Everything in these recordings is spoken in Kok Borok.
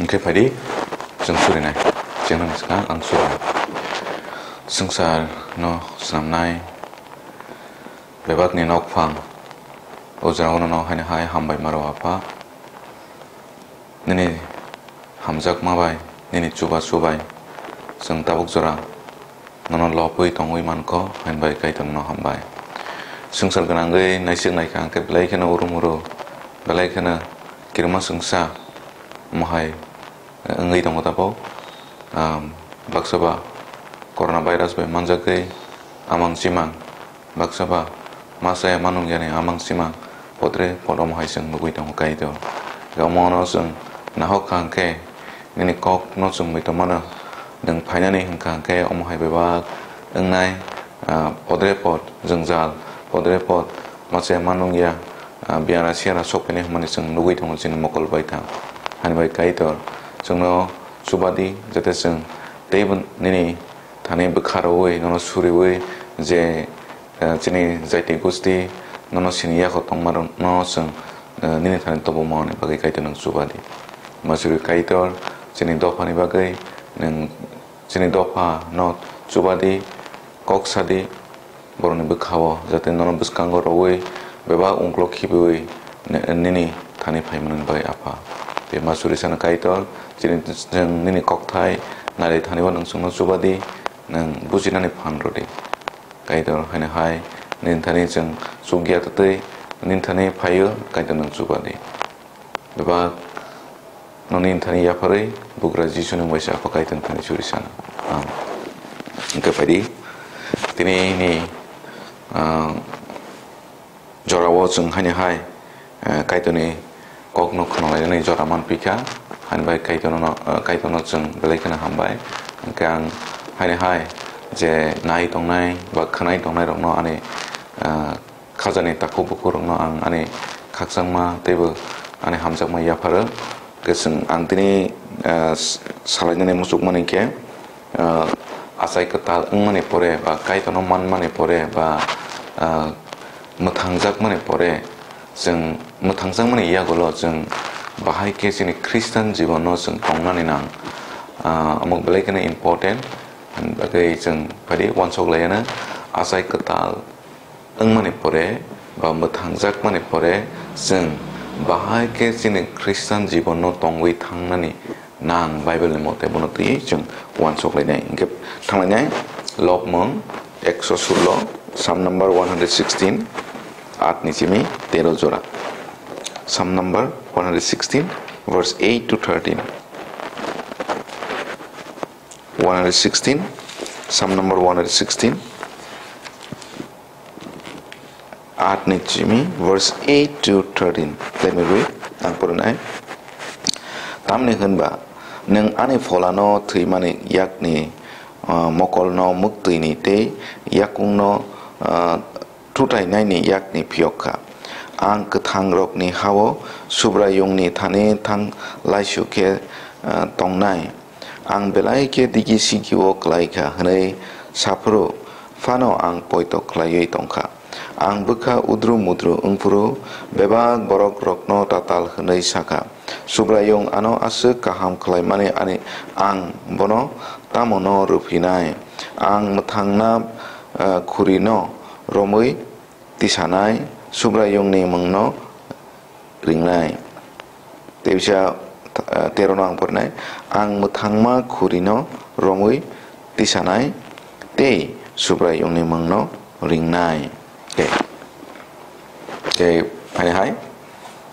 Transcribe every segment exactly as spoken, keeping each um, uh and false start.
Hwnkhe phaidi, chwng surinai. Chwng nang swkang ang surinai. Swngchar no swnamnai bebakni nokphang, o jora o nono haino hai hambai maro Apha. Nini hamjakma bai, nini chubachu bai chwng tabuk jora nono lobwi tongwi mankho, haini bai Kaitor nono hambai. Swngchar gwnangwi naisik naikha hwnkhe belai kheno urum uro, belai kheno kirima swngsa mohai wngwi tongo tabuk. Am, baksa ba corona virus bai manjagwi amang chimang, baksa ba masa ya manung yani amang chimang, podre pod omo hai chwng nugwi tongo Kaitor. Omo no chwng nahok kha hwnkhe nini kok no chwngwi tongmano, nwng phainani hwnkha hwnkhe omo hai bebak wngnai, ah, podre pod jwngjal, podre pod masa ya manung ya, ah, biara siara sok phainai hwnmani chwng nugwi tongo chini mokol bai thang. Hani bai Kaitor chwngno chubadi, jate chwng teibo nini thani bwkha rwui, nono suriui je, eh, chini jaiti gusti nono sini yakho tongmarokno chwng, eh, nini thani tobokmani bagwi Kaitor nwng chubadi. Masuri Kaitor chini dophani bagwi nwng chini dophano chubadi, kok sadi, borokni bwkhao, jate nono bwskango rwui bebak ungkuluk khibiui ni-, nini thani phaimani bagwi Apha. Tei Masuri sana Kaitor, chini, chwng nini kokthai nailai thanibo nwng chwngno chubadi, nwng bujinani phan rwdi. Kaitor haino hai nini thani chwng chukya twtwi nini thani phaio, Kaitor nwng chubadi. Bebak no nini thani yapharwi bugra Jisuni mungwi se Apha Kaitor thani suri sana. Amen. Hwnkhe phaidi, tini ni, ah, jorao chwng haino hai, eh, Kaitorni kokno khwnalainani jora manpikha, haino bai Kaitorno, eh, Kaitorno chwng belai kheno hambai. Hwnkhe ang haino hai je nai tongnai ba khwnai tongnairokno ani, eh, khajani takhuk bukhurokno ang ani khakchangma teibo ani hamjakma yapharo. Hwnkhe chwng ang tini, eh, s-, salainani muchukmani khe, ah, achai kwtal wngmani pore ba Kaitorno manmani pore ba, ah, mwthangjakmani pore, chwng mwthangjakmani yagulo chwng bahai khe chini Khristan jibono chwng tongnani nang. Ah, omo belai kheno important, bagwi chwng phaidi uansuk laiano achai kwtal wngmani pore ba mwthangjakmani pore chwng bahai khe chini Khristan jibono tongwi thangnani nang Bible ni mote bono twiwi chwng uansuk lainai. Hwnkhe thanglainai Lobmung ekso sullo, Psalm number one hundred sixteen, aat ni simi tero jora. Psalm number one hundred sixteen, verse eight to thirteen. One hundred sixteen, Psalm number one hundred sixteen. Aat ni simi verse eight to thirteen. Let me read. Ang porinai. Tamni hwnba, nwng ani pholano thwimani yakni, ah, mokolno mwktwini tei yakungno, ah, thutainaini yakni phiyok kha. Ang kwthangrokni hao Subraiyungni thani thang laisu khe, ah, tongnai. Ang belai khe digi sigio klai kha hwnwi saphuru phano ang poito khlaiwi tong kha. Ang bwkha udru mudru wngphuru bebak borokrokno tatal hwnwi sa kha, "Subraiyung ano aswk kaham khlaimani ani ang bono tamo'-no rwphinai? Ang mwthangna, eh, khurino romwi tisanai, Subraiyungni mungno ringnai." Tei bisa, eh, tero no ang porinai, "Ang mwthangma khurino romwi tisanai tei Subraiyungni mungno ringnai." Tei, tei, hai hai,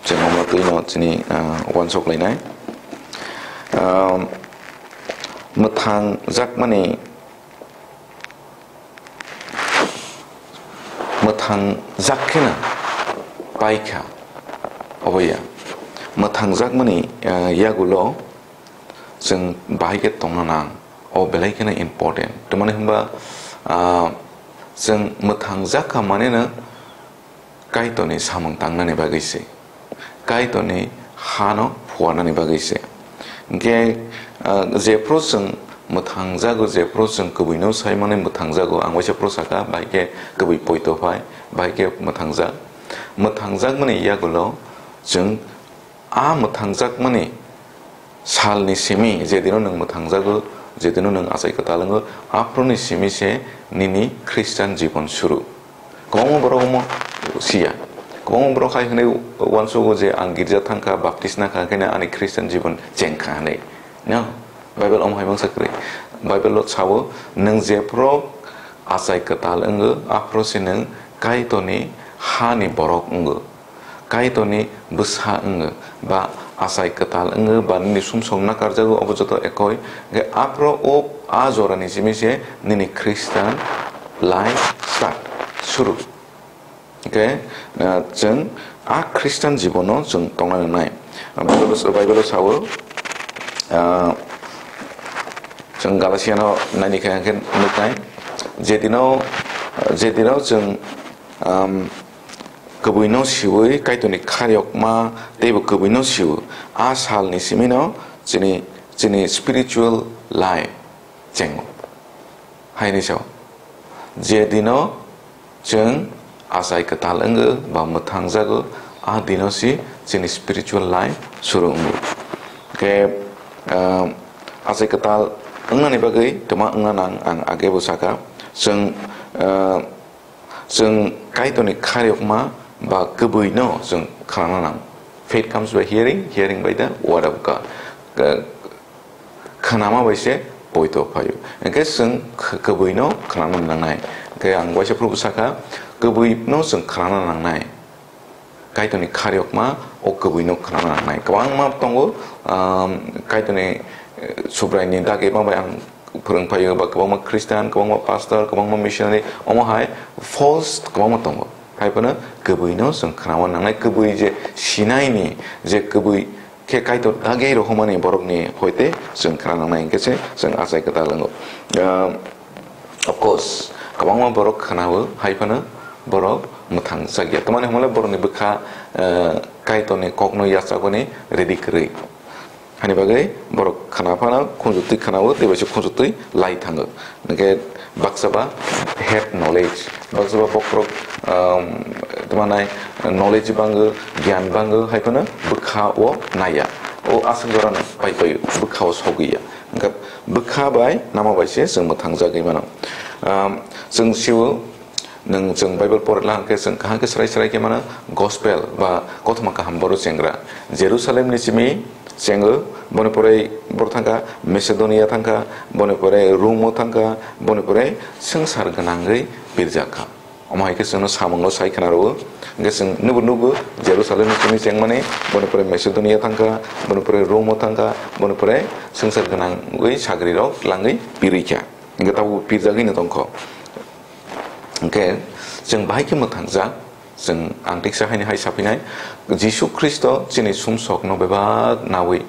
chwng omo twi no chini, eh, uansuk lainai. Ehm, mwthang jakmani Mwthang jak kheno pai kha, obo ya. Mwthang jakmani, eh, yagulo chwng bahai khe tongna nang, o belai kheno important. Tamani hwnba, ah, chwng mwthang jak kha maneno Kaitorni samung tangnani bagwi se, Kaitorni hano phuarnani bagwi se. Hwnkhe, ah, jephru chwng mwthangjago, jephru chwng kwbwino saimani mwthangjago, ang waisa phuru sakha, bahai khe kwbwi poito phai, bahai khe mwthangjak. Mwthangjakmani yagulo chwng a mwthangjakmani Salni simi jedino nwng mwthangjago, jedino nwng achai kwtal wngo, aphuruni simi se nini Christian jibon suru. Kwbangma borok omo siya. Kwbangma borok hai hwnwi uansugo je, "Ang girja thangkha, baptisma kha, hwnkhe ani Christian jibon chengkha," hwnwi. No, Bible omo hai mangsa kwrwi. Bible-o sao, "Nwng jephuru achai kwtal wngo, aphuru se nwng Kaitorni hani borok wngo." Kaitorni bwsa wngo, ba achai kwtal wngo, ba nini sumsok nakarjago, obo joto ekoi. Hwnkhe aphuru o a jorani simi se nini Christian life start, suru. Hwnkhe, ah, chwng a Christian jibono chwng tongna nangnai. Bible, Bible-o sao, ah, chwng Galatiano naini khe hwnkhe nuknai, jedino, jedino chwng, um, kwbwino siwi Kaitorni khairokma teibo kwbwino siwo. A salni simino chini, chini spiritual life chengo. Haini sao, je dino chwng achai kwtal wngo ba mwthangjago, a dino si chini spiritual life suru wngo. Hwnkhe, ah, achai kwtal wngnani bagwi twma wngna nang, ang age bo sakha. Chwng, ah, Chwng Kaitorni khairokma ba kwbwino chwng khnana nang. Faith comes by hearing, hearing by the word of God. K-, khnama bai se poito phaio. Hwnkhe chwng k-, kwbwino khnana nangnai. Hwnkhe ang waisa phuru sakha, kwbwino chwng khnana nangnai. Kaitorni khairokma o kwbwino khnana nangnai. Kwbangma tongo, um, Kaitorni, eh, Subraini dagi ma bai ang phwrwng phaio, ba kwbangma Christian, kwbangma pastor, kwbangma missionary, omo hai false kwbangma tongo. Hai phano kwbwino chwng khnama nangnai, kwbwi je sinaini, je kwbwi khe Kaitor dagi rohormani borokni hoite chwng khna nangnai hwnkhe se chwng achai kwtal wngo. Um, of course, kwbangma borok khnao, hai phano borok mwthang chakya. Tamani hwnle borokni bwkha, uh, Kaitorni kokno yachagoni ready kwrwi. Hani bagwi borok khna phano khunju twi khnao, tei bai se khunju twi lai thango. Hwnkhe baksa ba head knowledge, baksa ba bokhorok, um, tamo nai knowledge bango, gyan bango, hai phano bwkha o naiya. O aswk jorano pai paio, bwkha o sogwi ya. Hwnkhe bwkha bai, nama bai se chwng mwthang jagwi mano. Um, chwng sio, Nwng chwng Bible porela hwnkhe chwng kaham khe srai srai khe mano gospel ba kothoma kaham bohrok chengra. Jerusalemni simi chengo, boni pore borok thangkha Macedonia thangkha, boni pore Rome-o thangkha, boni pore swngchar gwnangwi birjak kha. Omo hai khe chwngno samungo sai khna rwo. Hwnkhe chwng nugo nugo Jerusalemni simi chengmani, boni pore Macedonia thangkha, boni pore Rome-o thangkha, boni pore swngchar gwnangwi sagrirok langwi birwi kha. Hwnkhe tabuk birjagwino tongkho. Hwnkhe chwng bahai khe mwthangjak, chwng ang tiksa haini hai saphinai, Jisu Khristo chini sumsokno bebak nawi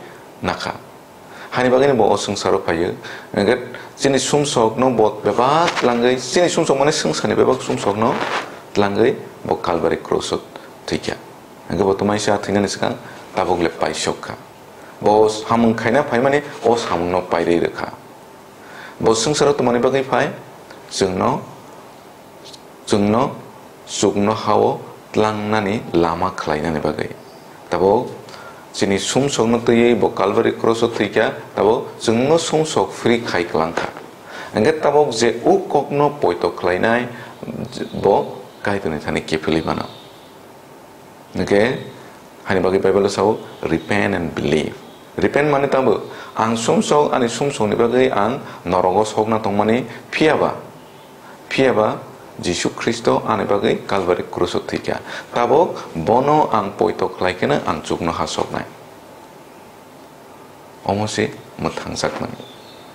nakha. Haini bagwino bo o swngcharo phaio. Hwnkhe chini sumsokno bo bebak tlangwi, chini sumsok mane swngcharni bebak sumsokno tlangwi bo Calvary cross-o thwikha. Hwnkhe bo twmaisa thwinani swkang tabuk le paisok kha. Bo samung khaina phaimani o samungno pairwi rwkha. Bo swngcharo tongmani bagwi phai, chwngno, chwngno chuknoha-o tlangnani lama khlainani bagwi. Tabuk chini sumsokno twiwi bo Calvary cross-o thwikha, tabuk chwngno sumsok free khai kwlangkha. Hwnkhe tabuk je o kokno poito khlainai, bo Kaitorni thani kiphilwi mano. Hwnkhe, haini bagwi Bible-o sao, "Repent and believe." Repent mane tamo, ang sumsok, ani sumsokni bagwi ang norogo sokna tongmani, phiyaba, phiyaba Jisu Khristo ani bagwi Calvary cross-o thwikha. Tabuk bono ang poito khlai kheno ang chuknoha soknai. Omo se mwthangjakmani.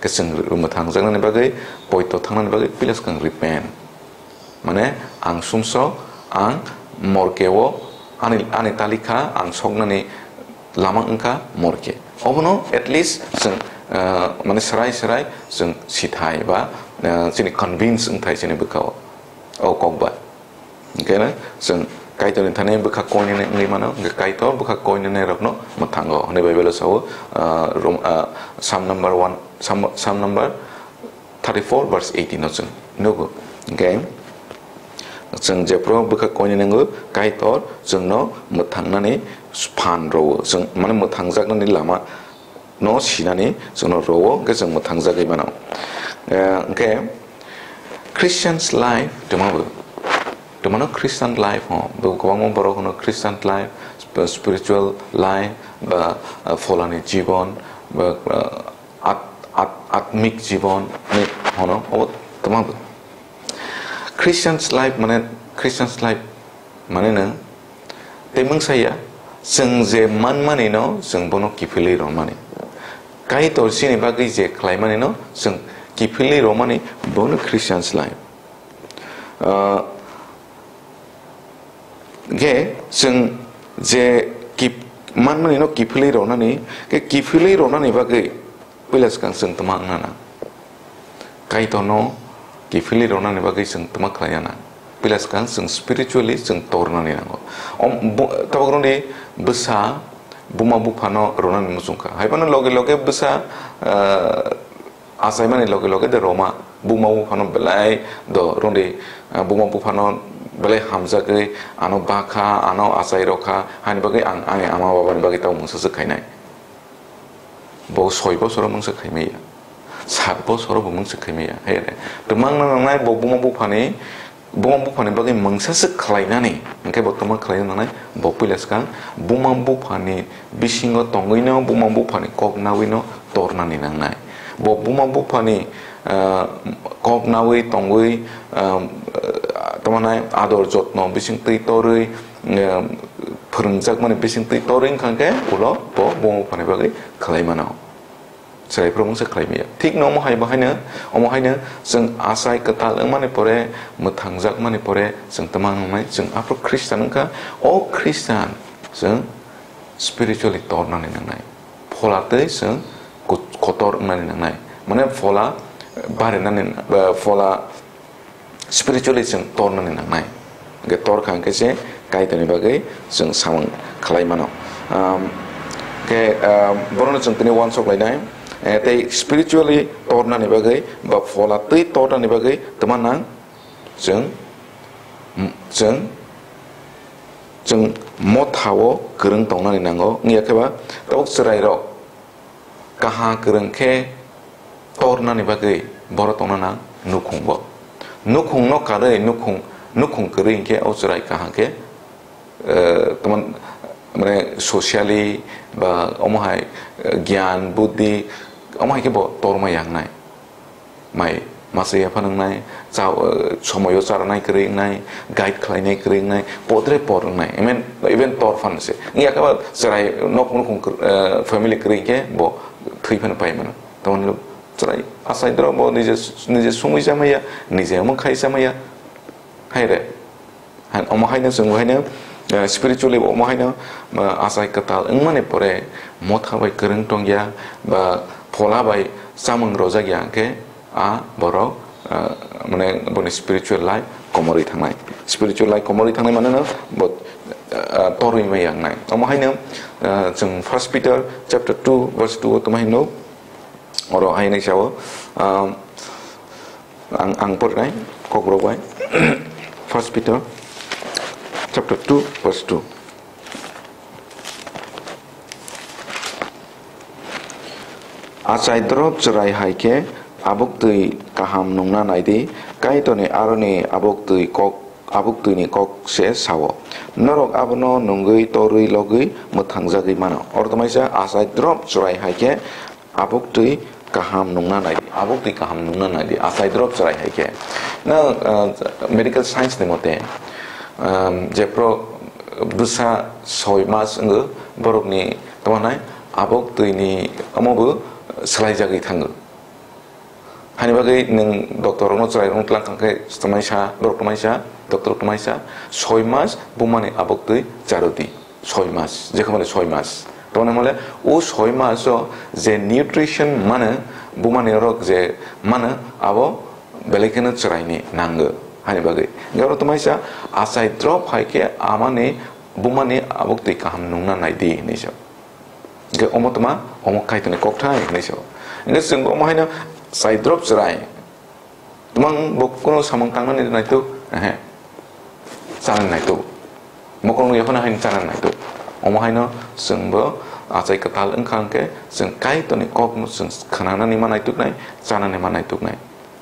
Khe chwng mwthangjaknani bagwi, poito thangnani bagwi, pila swkang repent. Mane, ang sumsok, ang morke-o, ani, ani talikha, ang soknani lama wngkha morke. Obono at least chwng, ah, mane, srai srai chwng sithai ba, ah, chini convince wngthai chini bwkha-o. O kok ba. Hwnkhe chwng Kaitorni thani bwkha koinene wngwi mano, hwnkhe Kaitor bwkha koinene rokno mwthango hwnwi Bible-o sao, ah, Rom-, ah, Psalm number one, Psalm, Psalm number thirty-four verse eighteen-o chwng nugo. Hwnkhe chwng jephru bwkha koinene wngo, Kaitor chwngno mwthangnani phan rwo, chwng mane mwthangjaknani lama no sinani chwngno rwo, hwnkhe chwng mwthangjagwi mano. Eh, hwnkhe Christian's life twmabo, twmano Christian life ho, bo kwbangma borok hono Christian life, sp-, spiritual life, ba, ah, pholani jibon, ba, ah, at-, at-, atmik jibon hinwi hono, obo twmabo. Christian's life mane, Christian's life mane no tei mungsa ya, chwng je manmani no chwng bono kiphilwi rwmani. Kaitor chini bagwi je khlaimani no chwng kiphilwi rwmani, bono Christian's life. Ah, hwnkhe chwng je kip-, manmani no kiphilwi rwnani, khe kiphilwi rwnani bagwi puila swkang chwng tma wngna nang? Kaitorno kiphilwi rwnani bagwi chwng tma khlaina nang? Puila swkang chwng spiritually chwng tornani nango. Om, bo, tabuk rwngdi bwsa buma buphano rwnani muchung kha. Hai phano loge loge bwsa, ah, achaimani loge loge de roma, buma buphano belai do rwngdi, ah, buma buphano belai hamjagwi ano bakha, ano achai rokha, hani bagwi ang ani ama babani bagwi tamo mungsa swk khainai. Bo soi bosoro mungsa khaimaya, sat bosoro bo mungsa khaimaya, hai re. Twmang nangnai bo buma buphani, buma buphani bagwi mungsa swk khlainani, hwnkhe bo twma khlaina nangnai, bo puila swkang buma buphani bisingo tongwino buma buphani kok nawino tornani nangnai. Bo buma buphani, ah, kok nawi tongwi, ah, tamo nai ador jotno bising twi torwi, ah, phwrwngjakmani bising twi torwi wngkha khe ulo bo buma buphani bagwi khlai mano. Chwrai phuru mungsa khlai maya. Thik no omo hai bahaino, omo haino chwng achai kwtal wngmani pore, mwthangjak mani pore chwng twma wngnai, chwng aphuru Christian wngkha. O Christian chwng spiritually tornani nangnai. Phola tei chwng kut-, kotor wngnani nangnai. Mane phola barinani, eh, phola spiritually chwng tornani nangnai. Hwnkhe torkha hwnkhe se Kaitorni bagwi chwng samung khlai mano. Um, hwnkhe, um, borokno chwng tini uansuk lainai. Eh, tei spiritually tornani bagwi ba phola twi tornani bagwi twma nang chwng, chwng, chwng mothao kwrwng tongnani nango. Wngya khe ba tabuk chwrairok kaha kwrwng khe tornani bagwi borok tongna nang nukhungo. Nukhungno karwi nukhung, nukhung kwrwi hinkhe o chwrai kaha khe, eh, tamo, mane, socially ba omo hai, eh, gyan, buddhi, omo hai khe bo torma yangnai. Mai masa yapha nangnai, cha-, eh, somoyo charanai kwrwi wngnai, guide khlainai kwrwi wngnai, podre por wngnai, even, even tor phan se. Wngya khe ba chwrai nok nukhung kwr-, eh, family kwrwi khe bo thwi phano pai mano. Tamoni chwrai achai drop bo nije, nije sumui chamaya, nije omo khai chamaya. Hai re. Han, omo haino chwng bo haino, eh, spiritually bo omo haino, eh, achai kwtal wngmani pore motha bai kwrwng tongya ba phola bai chamung rojak ya hwnkhe a borok, eh, mane boni spiritual life komorwi thangnai. Spiritual life komorwi thangnai mane no bo, eh, torwi maya wngnai. Omo haino, eh, chwng First Peter chapter two verse two o tamo hino. Oro hai hinwi sao, um, ang, ang porinai, Kokborok bai. First Peter chapter two, verse two. Achai drop chwrai hai khe abuk twi kaham nungna nai di, Kaitorni aroni abuk twi kok, abuk twini kok se sao. Norok abono nungwi torwi logwi mwthangjagwi mano. Oro tongmai sa achai drop chwrai hai khe abuk twi kaham nungna nai di, abuk twi kaham nungna nai di, achai drop chwrai hai khe. Na, ah, medical science ni mote, um, je pro bwsa soi mas wngo, borok ni tamo nai abuk twi ni omo bo swlai jagwi thango. Hani bagwi nwng doctor rokno chwrai rokno tlang kha khe tongmai sa, borok tongmai sa, doctor tongmai sa, soi mas buma ni abuk twi charw di. Soi mas, je khe mane soi mas. Tamoni hwnle o soi mas o je nutrition mano, bumani rok je mano, abo belai kheno chwraini nango, hani bagwi. Hwnkhe oro tongmai sa achai drop hai khe amani bumani abuk twi kaham nungna nai di hinwi sa. Hwnkhe omo tma, omo Kaitorni kokthai hinwi sa. Hwnkhe chwng omo haino achai drop chwrai. Twmang bo kuno samung tangnani naituk, ehe, chanani naituk. Bokhorok nukya phano haino chanani naituk. Omo haino chwngbo Achai kwtal wngkha hwnkhe chwng Kaitorni kokno chwng khnanani ma naituknai, chanani ma naituknai.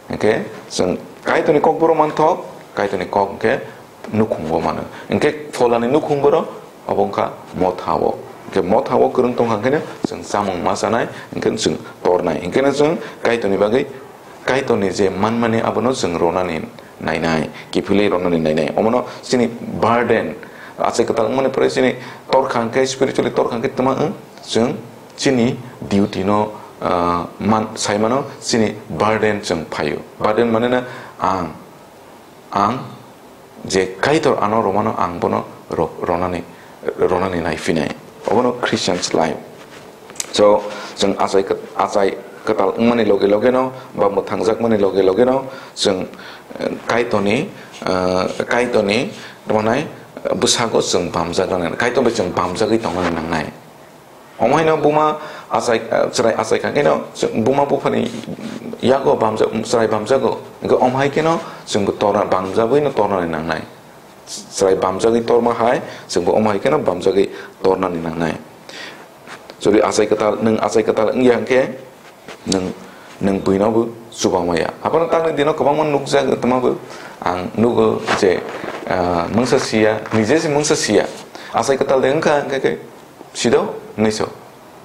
Hwnkhe chwng Kaitorni kokborok manthok, Kaitorni kok hwnkhe nukhungo mano. Hwnkhe pholani nukhung borok obo wngkha motha-o. Hwnkhe motha-o kwrwng tongkha hwnkhe chwng chamung ma chanai, hwnkhe chwng tornai. Hwnkhe chwng Kaitorni bagwi Kaitorni je manmani abono chwng ronani nainai, kiphilwi ronani nainai. Omono chini burden, achai kwtal wngmani pore chini torkha hwnkhe, spiritually torkha hwnkhe twma wng, chwng chini duty no, ah, man, saimano chini burden chwng phaio. Burden mane na ang, ang je Kaitor ano romano ang bono ro-, ronani, ronani naiphinai. Obono Christian's life. So, chwng achai kwt-, achai kwtal wngmani loge loge no, ba mwthangjakmani loge loge no, chwng, eh, Kaitorni, eh, Kaitorni tongmani bwsago chwng bamjak nangnai. Kaitor bai chwng bamjagwi tongnani nangnai. Omo haino buma achai, eh, chwrai achai kha kheno, chwng buma buphani yago bamjak, chwrai bamjago. Hwnkhe omo hai kheno chwngbo torna, bamjagwino tornani nangnai. Chwrai bamjagwi torma hai, chwngbo omo hai kheno bamjagwi tornani nangnai. Jodi achai kwtal, nwng achai kwtal wngya hwnkhe, nwng, nwng buinobo chuba maya. Abono takni dino kwbangma nukjak, twmabo ang nugo je, ah, mungsa siya, nije se mungsa siya. Achai kwtal de wngkha hwnkhe khe, sido, hinwi so.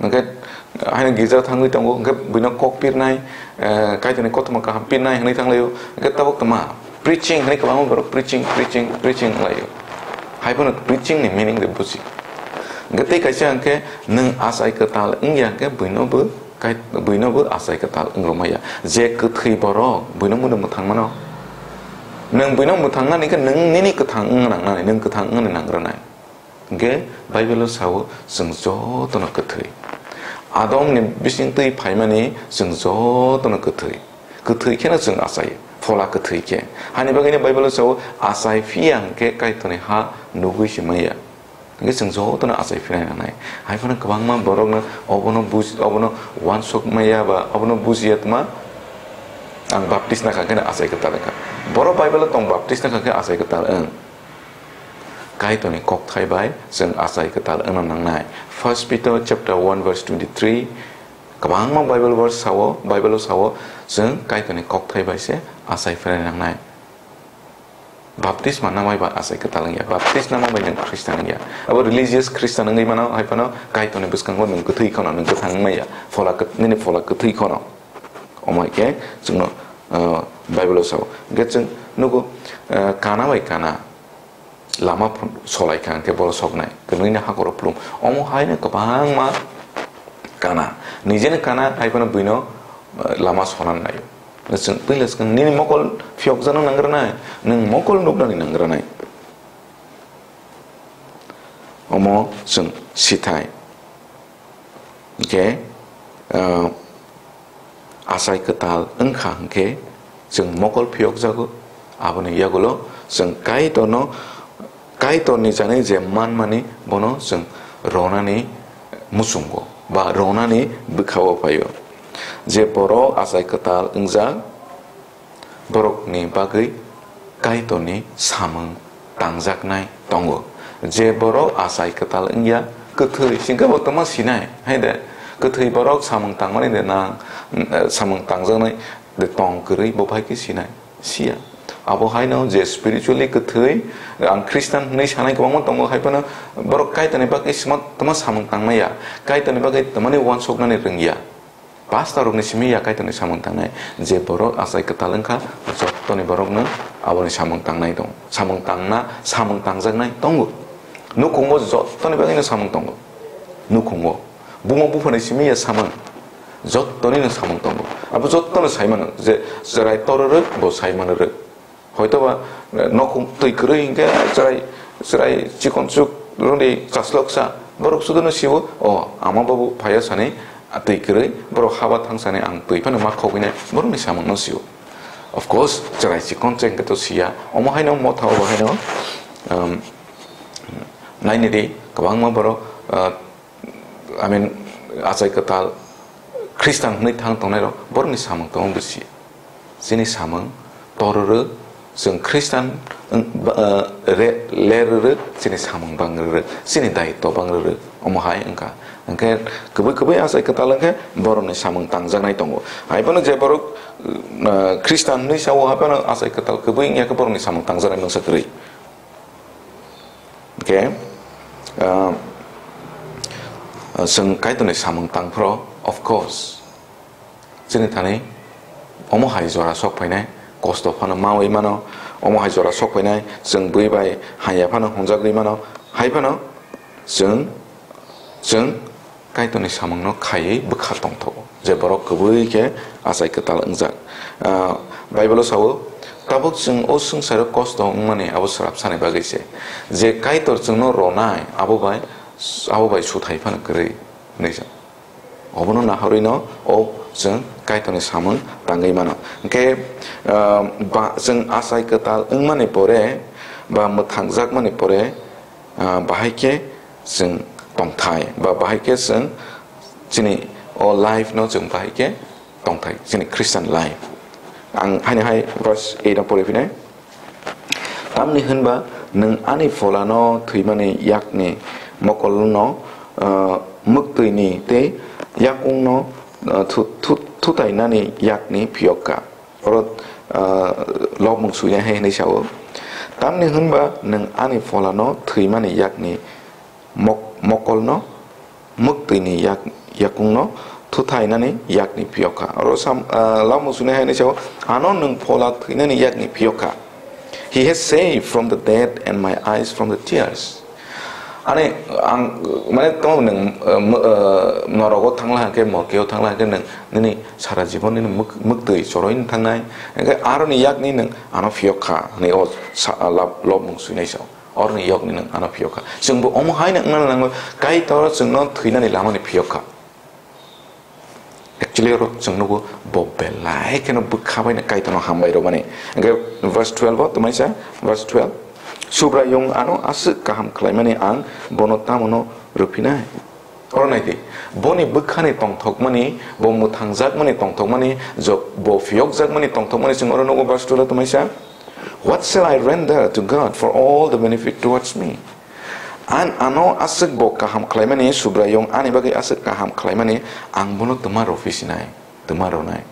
Hwnkhe, haino girja thangwi tongo, hwnkhe buino kok pirnai, eh, Kaitorni kothoma kaham pirnai hinwi thanglaio. Hwnkhe tabuk tma, preaching hinwi kwbangma borok preaching, preaching, preaching wnglaio. Hai phano preaching ni meaning de buji. Hwnkhe tei kaisa hwnkhe nwng achai kwtal wngya hwnkhe buinobo kai-, buinobo achai kwtal wng rwmaya. Je kwthwi borok buino mwnwi mwthang mano. Nwng buino mwthang nani khe nwng nini kwthang wng nangnai, nwng kwthang wngni nang rwnai. Hwnkhe Bible-o sao, chwng jotono kwthwi. Adomni bising twi phaimani chwng jotono kwthwi. Kwthwi kheno chwng achai, phola kwthwi khe. Hani bagwino Bible-o sao, achai phiya hwnkhe Kaitorni ha nugwi se maya. Hwnkhe chwng jotono achai phinai nangnai. Hai phano kwbangma borokno obono buj-, obono uansuk maya ba obono bujiya tma ang baptisma kha kheno achai kwtal wngkha. Borok Bible-o tong baptisma kha khe achai kwtal wng. Kaitorni kokthai bai chwng achai kwtal wngna nangnai. First Peter chapter one verse twenty-three, kwbangma Bible verse sao, Bible-o sao, chwng Kaitorni kokthai bai se achai phinai nangnai. Baptisma namai ba achai kwtal wngya, baptisma namai nwng Christian wngya. Abo religious Christian wngwi mano, hai phano Kaitorni bwskango nwng kwthwi kheno, nwng kwthang wngmaya, phola kwth-, nini phola kwthwi kheno. Omo hai khe chwngno, uh, Bible-o sao. Hwnkhe chwng nugo, uh, kana bai kana lama phun-, solai kha hwnkhe borok soknai, kwnwino hakoro plum. Omo haino kwbangma kana. Nijeno kana hai phano buino, eh, lama sonan naio. Chwng puila swkang nini mokol phiyokjakno nang rwnai, nwng mokol nuknani nang rwnai. Omo chwng sithai. Hwnkhe, ah, achai kwtal wngkha hwnkhe chwng mokol phiyokjago. Aboni yagulo chwng Kaitorno, Kaitorni jani je manmani bono chwng ronani muchungo ba ronani bwkhao phaio. Je borok achai kwtal wngjak, borokni bagwi Kaitorni samung tangjaknai tongo. Je borok achai kwtal wngya, kwthwi, singkhe bo tongma sinai, hai de, kwthwi borok samung tangmani de nang, eh, samung tangjaknai de tong kwrwi, bo bai khe sinai, siya. Abo haino je spiritually kwthwi, ang Christian hwnwi sanai kwbangma tongo, hai phano borok Kaitorni bagwi sma-, tongma samung tangmaya, Kaitorni bagwi tongmani uansuknani rwngya. Pastor rokni simi ya Kaitorni samung tangnai. Je borok achai kwtal wngkha, jottoni borokno aboni samung tangnai tong. Samung tangna, samung tangjaknai tongo. Nukhungo jottoni bagwino samung tongo. Nukhungo. Buma buphani simi ya samung. Jottonino samung tongo. Abo jottono saimano. Je chwrai tororok bo saimano rok. Hoitoba, eh, nokhung twi kwrwi hinkhe chwrai, chwrai chikon chuk rwngdi chasloksa. Borok sudono sibo, "O, ama babu phaiya sani, ah, twi kwrwi, borok haba thang sani ang twi phano ma khogwinai," borokni samungno sio. Of course, chwrai chikon chengkhe to siya. Omo haino motha obo haino, um, nainidi kwbangma borok, uh, I mean, achai kwtal Christian hwnwi thang tongnairok borokni samung tongma bisi. Chini samung tororo Chwng Khristan wng-, ba-, eh, re-, ler rwrwk, chini samung bang rwrwk, chini daitw bang rwrwk, omo hai wngkha. Hwnkhe kwbwi kwbwi achai kwtal wngkhe borokni samung tangjaknai tongo. Haiphano je borok, eh, Khristan hwnwi sao, haiphano achai kwtal kwbwi wngya khe borokni samung tangjaknai mungsa kwrwi. Hwnkhe, ah, chwng Kaitorni samung tangphro, of course, chini thani omo hai jora sok phainai, kosto phano mawi mano, omo hai jora sok phainai, chwng bui bai hamya phano hwnjagwi mano, hai phano chwng, chwng Kaitorni samungno khaiwi bwkha tongthogo, je borok kwbwi khe achai kwtal wngjak. Ah, Bible-o sao, "Tabuk chwng o swngcharo kosto wngmani abo swrapsani bagwi se. Je Kaitor chwngno ronai, abo bai, abo bai suthai phano kwrwi," hwnwi sa. Obono nahorwino o chwng Kaitorni samung tangwi mano. Hwnkhe, ah, ba, chwng achai kwtal wngmani pore ba mwthangjakmani pore, ah, bahai khe chwng tongthai, ba bahai khe chwng chini o life no chwng bahai khe tongthai, chini Christian life. Ang haino hai verse eight no pori phinai. Tamni hwnba nwng ani pholano thwimani yakni mokolno, ah, mwktwini tei yakungno, ah, thu-, thu-, thutainani yakni phiyokha. Oro, ah, lobmung suinai hai hwnwi sao, "Tamni hwnba nwng ani pholano thwimani yakni mok-, mokolno, mwktwini yak-, yakungno thuthainani yakni phiyokha." Oro sam-, ah, lobmung suinai hai hwnwi sao, "Ano nwng phola thwinani yakni phiyokha. He has saved from the death and my eyes from the tears." Ani, ang, mane, tamo nwng, eh, mo-, eh, norogo thangla hwnkhe, morkeo thangla hwnkhe, nwng nini sara jibon nini mwk-, mwktwi choroino thangnai, hwnkhe aroni yakni nwng ano phiyok kha, hwnwi o sa-, lab-, lobmung suinai sao. Oroni yokni nwng ano phiyok kha. Chwngbo omo haino wngna nango, Kaitor chwngno thwinani lamani phiyok kha. Actually, oro chwng nugo bo belai kheno bwkha bai Kaitorno hambai rwmani. Hwnkhe verse twelve o twmaisa, verse twelve, "Subraiyung ano aswk kaham khlaimani ang bono tamono rwphinai?" Oro nai di, boni bwkhani tongthokmani, bo mwthangjakmani tongthokmani, jo-, bo phiyokjakmani tongthokmani chwng oro nugo verse twelve o twmaisa, "What shall I render to God for all the benefit towards me?" An ano aswk bo kaham khlaimani, Subraiyung ani bagwi aswk kaham khlaimani, ang bono twma rwphi sinai, twma rwnai.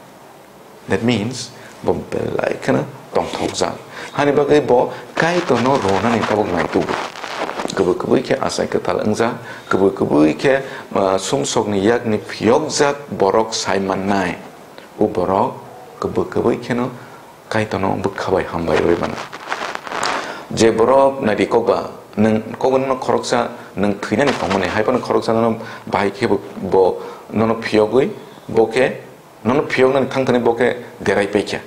That means, bo belai kheno tongthokjak. Hani bagwi bo Kaitorno rwnani tabuk naitugo. Kwbwi kwbwi khe achai kwtal wngjak, kwbwi kwbwi khe, ah, sumsokni yakni phiyokjak borok sai mannai. O borok kwbwi kwbwi kheno Kaitorno bwkha bai hambai rwui mano. Je borok naidi kokba, nwng kokba nono khoroksa nwng thwinani tongmani, hai phano khoroksa nono bahai khe bo, bo nono phiyogwi, bo khe nono phiyoknani thangthani bo khe derai paikha,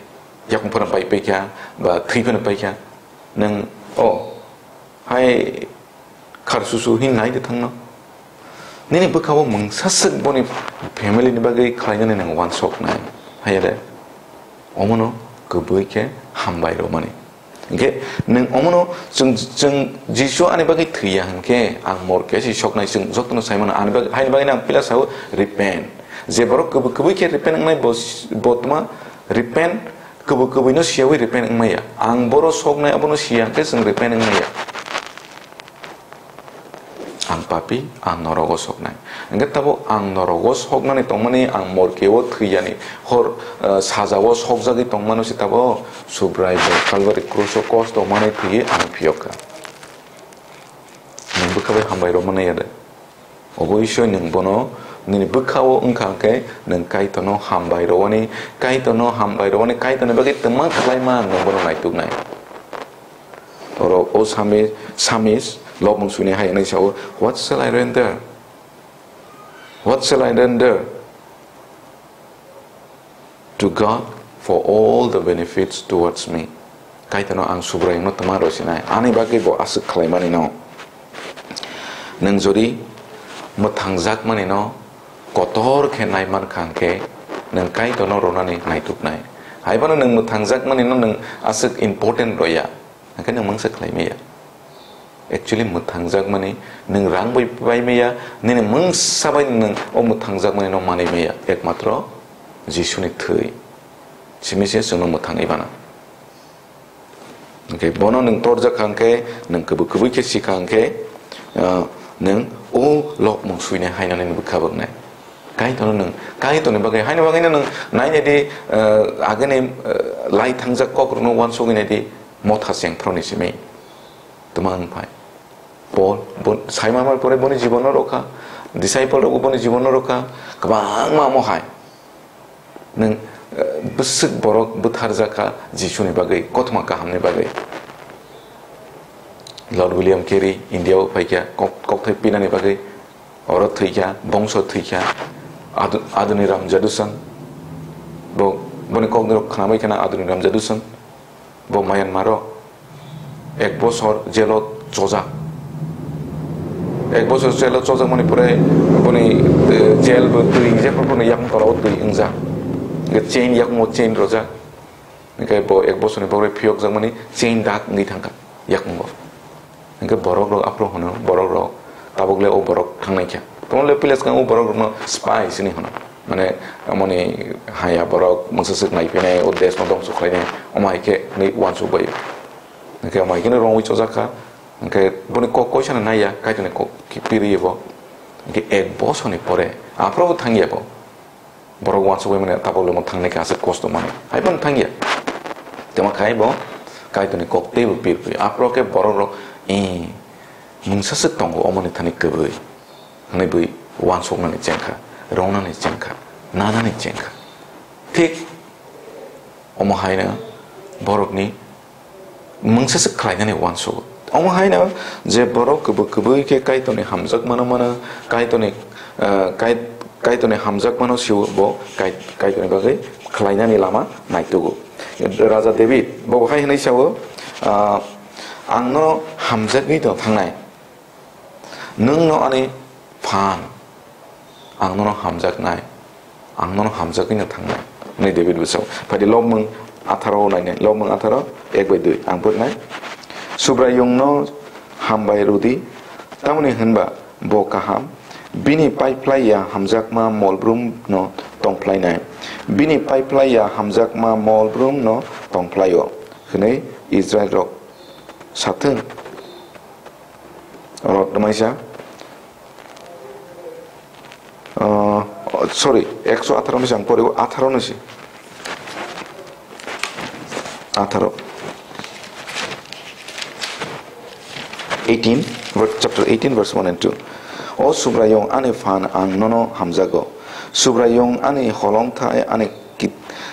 yakung phano bai paikha, ba thwi phano paikha, nwng o hai kharsusu hin nai de thangno. Nini bwkha-o mungsa swk boni family ni bagwi khlainani nwng uansuknai. Haiya de, omono kwbwi khe hambai rwmani. Hinkhe nwng omono chwng, chwng Jisu ani bagwi thwiya hinkhe ang mor khe si soknai, chwng jotono sai mano. Ani bagwi, haini bagwi ang pila sao, repent. Je borok kwbwi, kwbwi khe repent wngnai bo, bo tma repent, kwbwi, kwbwino siyawi repent wngmaya. Ang boro soknai abono siya hinkhe chwng repent wngmaya. Ang papi, ang norogo soknai. Hingke tabuk ang norogo soknani tongmani, ang morkeo thwiyani, hor, eh, sajao sokjagwi tongmano se tabuk Subrai bo Kalvari kruso kosto manwi thwiwi ang phiyokha. Nwng bwkha bai hambai rwmani ya de? Oboisoi nwng bono nini bwkhao wngkha hwnkhe nwng Kaitorno hambai rwani, Kaitorno hambai rwani, Kaitorni bagwi twma khlaima nwng bono naituknai. Oro o Sami-, Samis lobmung suni hai hwnwi sao, "What shall I render? What shall I render to God for all the benefits towards me?" Kaitorno ang Subraiyungno twma rw sinai, ani bagwi bo aswk khlaimanino. Nwng jodi mwthangjakmanino kotor khe nai mankha hwnkhe, nwng Kaitorno rwnani naituknai. Haiphano nwng mwthangjakmanino nwng aswk important rwya, hwnkhe nwng mungsa khlai maya. Actually, mwthangjakmani nwng rang bai pai maya, nini mungsa bai nwng o mwthangjakmanino manwi maya, ekmatro Jisuni thwi simi se chwngno mwthangwi mano. Hwnkhe bono nwng torjak kha hwnkhe, nwng kwbwi kwbwi khe si kha hwnkhe, ah, nwng o lobmung suinai haino nini bwkha bwknai. Kaitorno nwng, Kaitorni bagwi, haino bagwino nwng nainai di, ah, agini, ah, lai thangjak kokrokno uansugwi nai di, motha chengphru ni simi. Twma wng phai. Paul, bo-, Simon bai pore boni jibono rokha, disciple rokbo boni jibono rokha, kwbangma omo hai. Nwng, eh, bwswk borok bwtharjak kha Jisuni bagwi, kothoma kahamni bagwi. Lord William Carey India o phaikha, kok-, kokthai pinani bagwi, oro thwikha, bongso thwikha, Adu-, Adoniram Jadusong, bo, boni kokni rok khnabai khna Adoniram Jadusong. Bo Myanmar o ek bosor jail o chojak. Ek bosor jail o chojak mani pore boni, eh, jail bo twi, jail bo boni yakung tola o twi wngjak. Hwnkhe chain, yakungo chain rojak. Hwnkhe bo ek bosorni bagwi phiyokjak mani chain dak wngwi thangkha yakungo. Hwnkhe borok rok aphuru hwno, borok rok tabuk le o borok thangnai kha. Tamo le pila swkang o borok rokno spy sini hwno. Mane, amoni haya borok mungsa swk nai phainai, o desh no dongso khlainai, omo hai khe hinwi uansuk bai. Hwnkhe omo hai kheno rongwi chojak kha. Hwnkhe boni kok koisa no naiya, Kaitorni kok ki-, piri bo. Hwnkhe ek bosorni pore aphuru bo thangya bo. Borok uansugwi mani tabuk le omo thangnai khe aswk kosto mano. Hai phano thangya. Temo khai bo Kaitorni kok teibo pirpri. Aphuru khe borok rok, "Ee, mungsa swk tongo omoni thani kwbwi," hwnwi bwi uansuknani chengkha, rongnani chengkha, nanani chengkha. Thik omo haino borokni mungsa se khlainani uansugo. Omo haino je borok kwbwi kwbwi khe Kaitorni hamjakmano mano, Kaitorni, eh, Kai-, Kaitorni hamjakmano sio bo Kai-, Kaitorni bagwi khlainani lama naitugo. Raja David bo hai hwnwi sao, ah, "Ang no hamjagwi no thangnai." Nwng no ani phan, ang nono hamjaknai, ang nono hamjagwi no thangnai, hwnwi David bwsao. Phaidi Lobmung atharo nainai, Lobmung atharo ek bai dui, ang phurinai. Subraiyungno hambai rwdi, tamoni hwnba bo kaham, bini paiphlai ya hamjakma molbrumno tongphlainai, bini paiphlai ya hamjakma molbrumno tongphlaio, hwnwi Israilrok sathung. Oro tamaisa, ah, sorry, ekso atharo ni se ang poribo, atharo ni se. Atharo. Eighteen, ver-, chapter eighteen, verse one and two. O Subraiyung ani phan, ang nono hamjago. Subraiyung ani holongthai, ani kit-,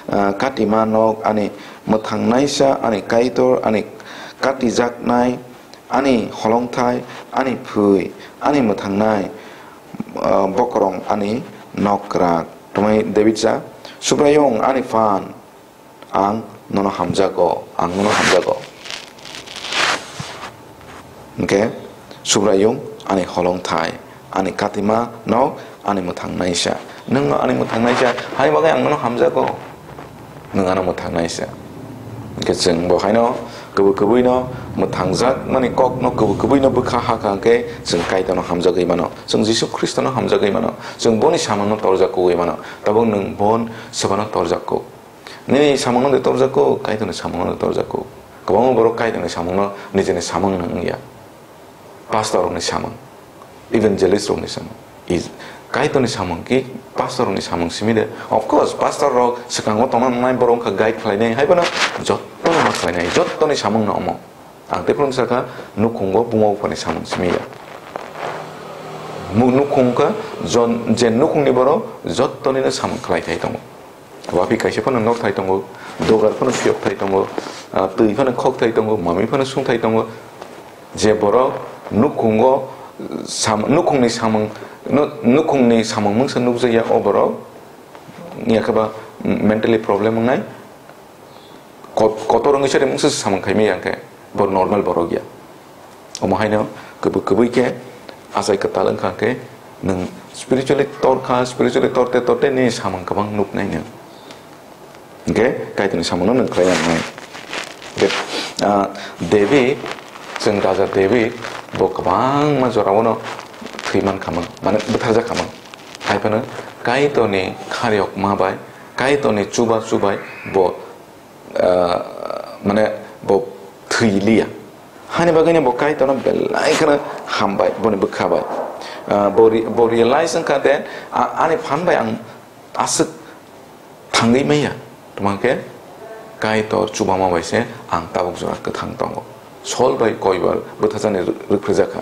ah, katima nok, ani mwthangnaisa, ani Kaitor, ani katijaknai, ani holongthai, ani phwi, ani mwthangnai, ah, bokorong, ani nok kwrak. Tongmani David sa, "Subraiyung ani phan, ang nono hamjago, ang nono hamjago." Hwnkhe, "Subraiyung ani holongthai, ani katima nok, ani mwthangnaisa." Nwng no ani mwthangnaisa, hai bagwi ang nono hamjago. Nwng ano mwthangnaisa. Hwnkhe chwng bo haino kwbwi kwbwino mwthangjak mani kokno kwbwi kwbwino bwkha ha kha hwnkhe chwng Kaitorno hamjagwi mano. Chwng Jisu Khristono hamjagwi mano. Chwng boni samungno torjak kugwi mano. Tabuk nwng bon swbano torjak kuk. Nini samungno de torjak kuk, Kaitorni samungno de torjak kuk. Kwbangma borok Kaitorni samungno nijini samung wngya. Pastor rokni samung, evangelist rokni samung, is-, Kaitorni samung ki pastor rokni samung simi de. Of course, pastor rok swkango tongna nangnai, borok wngkha guide khlainai, hai phano jotto ma khlainai, jottoni samung no omo. Ang tei phano sakha, nukhungo buma buphani samung simi ya. Mu-, nukhung kha jon-, je nukhungni borok jottonino samung khlai thai tongo. Wapi kaisa phano nor thai tongo, dogar phano phiyok thai tongo, ah, twi phano khok thai tongo, mami phano sung thai tongo. Je borok nukhungo sam-, nukhungni samung, nu-, nukhungni samung mungsa nukjakya, o borok wngya khe ba mentally problem wngnai. Kot-, kotor wngwi sari mungsa samung khaimaya hwnkhe bo normal borok ya. Omo haino kwbwi kwbwi khe achai kwtal wngkha hwnkhe nwng spiritually tor kha, spiritually torte torte nini samung kwbang nuknai nwng. Hwnkhe Kaitorni samungno nwng khlai nangnai. Hwnkhe, ah, David, chwng raja David bo kwbangma jorao no thwi man khamang, mane bwtharjak khamang. Hai phano Kaitorni khariyokma bai, Kaitorni chuba chubai bo ah, mane bo thwi liya. Hani bagwino bo Kaitorno belai kheno hambai, boni bwkha bai. Ah, bo re-, bo realize wngkha de, a-, ani phan bai ang aswk thangwi maya. Tma khe Kaitor chubama bai se ang tabuk jora kwthang tongo. Sol bai koibar bwthajakni rw-, rwphrejakha.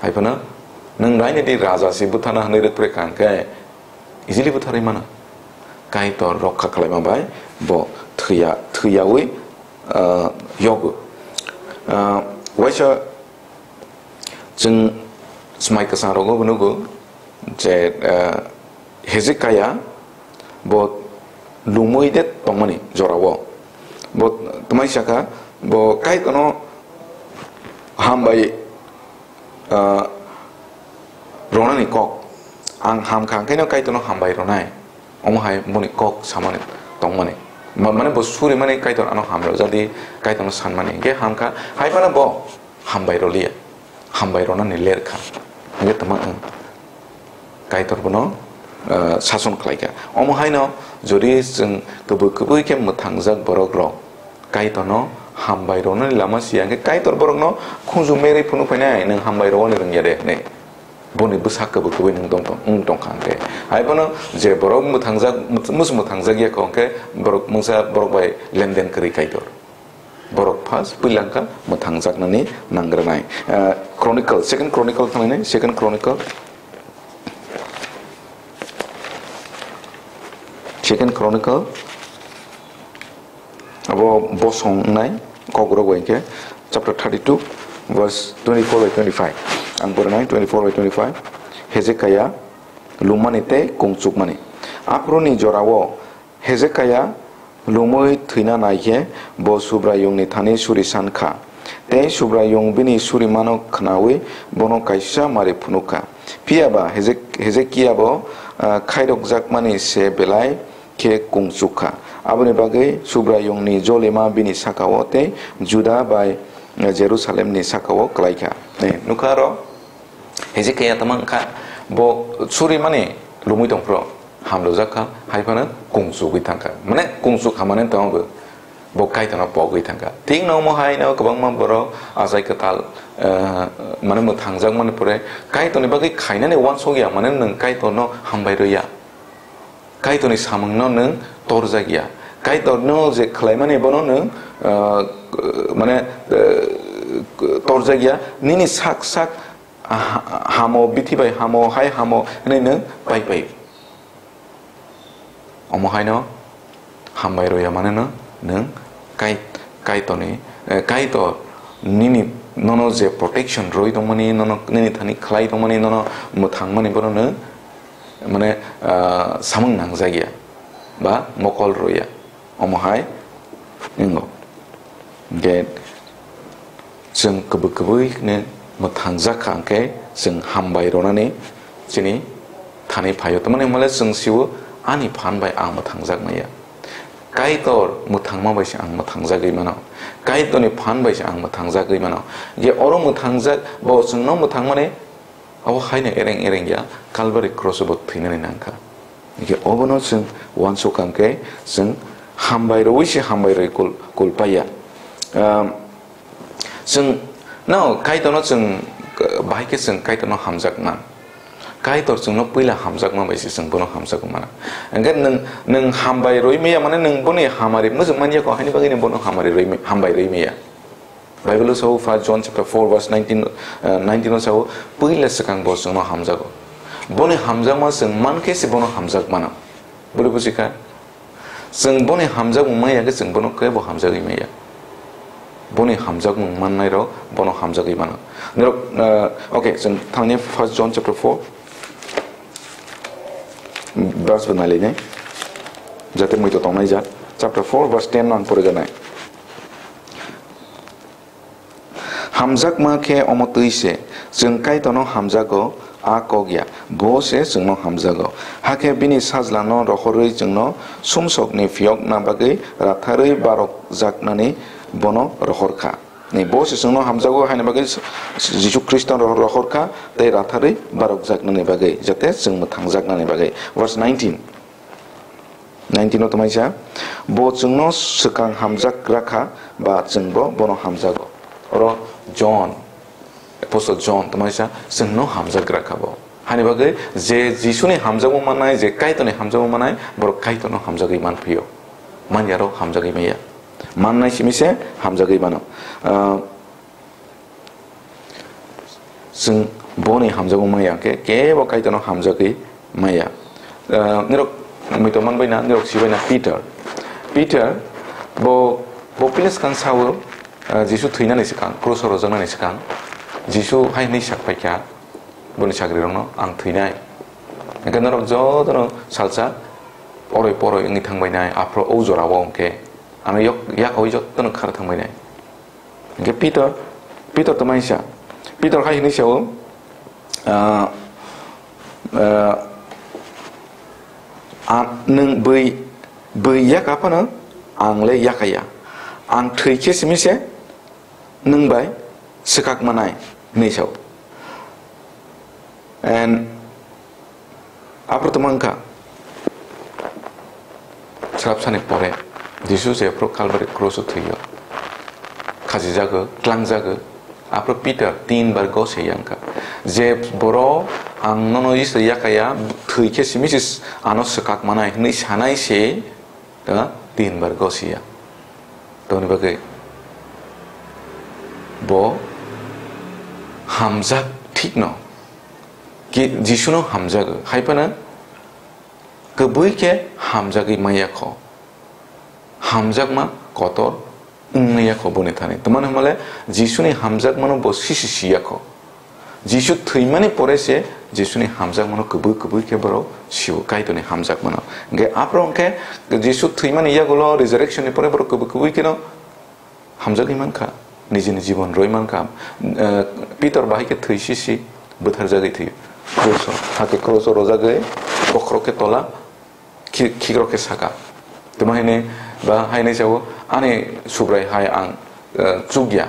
Hai phano nwng raini di raja se bwthana hwnwi rwphrekha hwnkhe easily bwtharwi mano. Kaitor rokha khlaima bai bo thwiya, thwiyawi, ah, yogo. Ah, waisa chwng Swmai Kwchang rogo bo nugo je, ah, Hezekia bo lumui de tongmani jorao. Bo tmai sakha, bo Kaitorno hambai, ah, ronani kok. Ang hamkha, hwnkhe no Kaitorno hambai ronai. Omo hai boni kok samani tongmani. Ma-, mane bo surimani Kaitor ano hamrao jadi Kaitorno sanmani. Hwnkhe hamkha, hai phano bo hambai roliya. Hambai ronani lerkha. Hwnkhe tama ang Kaitor bono, eh, sason khlaikha. Omo haino jodi chwng kwbwi kwbwi khe mwthangjak borok rok Kaitorno hambai rwnani lama siya hwnkhe Kaitor borokno khunju merwi phunuk phainai, "Nwng hambai rwani rwngya de?" hinwi. Boni bwsak kwbwi kwbwi nwng tong tong, wng tongkha hwnkhe. Hai phano je borok mwthangjak, mus-, mwthangjak ya kho hwnkhe borok mungsa borok bai lenden kwrwi Kaitor. Borok first puilangkha mwthangjaknani nangranai. Ah, Chronicle, Second Chronicle thanglainai, Second Chronicle. Second Chronicle. Abo bosong wngnai, kokrok bai khe, chapter thirty-two, verse twenty-four by twenty-five. Ang porinai, twenty-four by twenty-five. Hezekia lumani tei kungchukmani. Aphuruni jorao Hezekia lumui thwina nai khe bo Subraiyungni thani suri san kha. Tei Subraiyung bini surimano khnaui bono kaisa mari phunuk kha. Phiya ba Hezek-, Hezekia bo, ah, khairokjakmani se belai khe kungchuk kha. Aboni bagwi Subraiyungni jolima bini saka-o tei Juda bai Jerusalemni saka-o klai kha. Eh, nukha aro? Hezekia tamo wngkha, bo suri mani lumui tongphuru hamrojak kha, hai phano kungchugwi thangkha. Mane kungchuk kha mane tamo bo, bo Kaitorno pogwi thangkha. Thik no omo hai no kwbangma borok achai kwtal, eh, mane mwthangjak mani pore Kaitorni bagwi khainani uansuk ya, mane nwng Kaitorno hambai rwya. Kaitorni samungno nwng torjak ya. Kaitorno je khlaimani bono nwng, ah, mane, eh, torjak ya. Nini sak sak, ah, hamo, bithi bai hamo, hai hamo hwnwi nwng pai pai. Omo haino hambai rwya mane no nwng Kai-, Kaitorni, eh, Kaitor nini nono je protection rwi tongmani, nono nini thani khlai tongmani, nono mwthangmani bono nwng mane, ah, samung nangjak ya ba mokol rw ya, omo hai wngo. Hwnkhe chwng kwbwi kwbwi khe mwthangjak kha, hwnkhe chwng hambai rwnani chini thani phaio. Tamani hwnmale chwng sio, "Ani phan bai ang mwthangjak maya." Kaitor mwthangma bai se ang mwthangjagwi mano. Kaitorni phan bai se ang mwthangjagwi mano. Hwnkhe oro mwthangjak, bo chwngno mwthangmani Abo haino ereng ereng ya Calvary cross o bo thwinani nangkha. Hwnkhe obono chwng uansukha hwnkhe chwng hambai rwui se hambai rwui kul, kul paiya. Ehm, chwng no Kaitorno chwng, eh, bahai khe chwng Kaitorno hamjak man. Kaitor chwngno puila hamjakma bai se chwng bono hamjak mano. Hwnkhe nwng, nwng hambai rwui maya mane nwng boni hamari mujung man ya kho, haini bagwi nwng bono hamari rwui ma-, hambai rwui maya. Bible o sao, First John chapter four verse nineteen, uh, nineteen o sao, "Puila swkang bo chwngno hamjago." Boni hamjakma chwng man khe se bono hamjak mano. Boni buji kha? Chwng boni hamjakmung maya khe chwng bono kebo hamjagwi maya. Boni hamjakmung mannai rok bono hamjagwi mano. Norok, uh, okay, chwng thangni First John chapter four, verse bo nailainai. Jate muitu tongnai ja. Chapter four verse ten no ang poriganai. Hamjakma khe omo twi se, chwng Kaitorno hamjago, a kok ya, bo se chwngno hamjago. Hakhe bini sajlano rohorwi chwngno sumsokni phiyokna bagwi ratharwi barokjaknani bono rohor kha. Ni bo se chwngno hamjago haini bagwi Jisu Khristo rohor kha tei ratharwi barokjaknani bagwi, jate chwng mwthangjaknani bagwi. Verse nineteen. Nineteen o tongmai sa, "Bo chwngno swkang hamjak rakha, ba chwngbo bono hamjago." Oro John, Apostle John, tamo kaisa chwngno hamjagra kha bo. Hani bagwi je Jisuni hamjakmung mannai, je Kaitorni hamjakmung mannai, borok Kaitorno hamjagwi manphio. Manyarok hamjagwi manya. Mannai simi se hamjagwi mano. Ah, chwng boni hamjakmung manya khe kebo Kaitorno hamjagwi manya. Ah, nirok muitok manbai na, nirok sibai na Peter. Peter bo, bo pila swkang sao, ah, Jisu thwinani swkang, kruso rojaknani swkang, Jisu hai hwnwi sak paikha boni sagrirokno, "Ang thwinai." Hwnkhe norok jotono salsa oroi poroi wngwi thangbainai, aphuru o jorao hwnkhe ano yok, yakhaui jotono khar thangbainai. Hwnkhe Peter, Peter tamo kaisa, Peter hai hwnwi sao, ah, ah, "A, nwng bui, bui yaka phano ang le yakaya. Ang thwi khe simi se nwng bai swkak manai," hwnwi sao. And aphuru tamo wngkha, swrapsani pore Jisu je aphuru Kalbari kruso thwio, khachijago, tlangjago, aphuru Peter tin bar gose ya wngkha, je borok ang nono Iswr yakaya, thwi khe simi se ano swkak manai hwnwi sanai se, ah, tin bar gosiya. Toni bagwi bo hamjak thikno, ki Jisuno hamjago, hai phano kwbui khe hamjagwi manya kho. Hamjakma kotor wngya kho boni thani. Tamani hwnmale Jisuni hamjakmano bo sisi siya kho. Jisu thwimani pore se Jisuni hamjakmano kwbui kwbui khe borok sio, Kaitorni hamjakmano. Hwnkhe aphuru hwnkhe Jisu thwimani yagulo resurrection ni pore borok kwbui kwbui kheno hamjagwi mankha, nijini jibon rwi mankha. Eh, Pitor bahai khe thwi sisi bwtharjagwi thwio. Kruso, hakhe kruso rwjagwi bokhorok khe tola, khi-, khikrok khe saka. Tamo haini ba haini sao, "Ani Subrai hai ang, eh, chukya,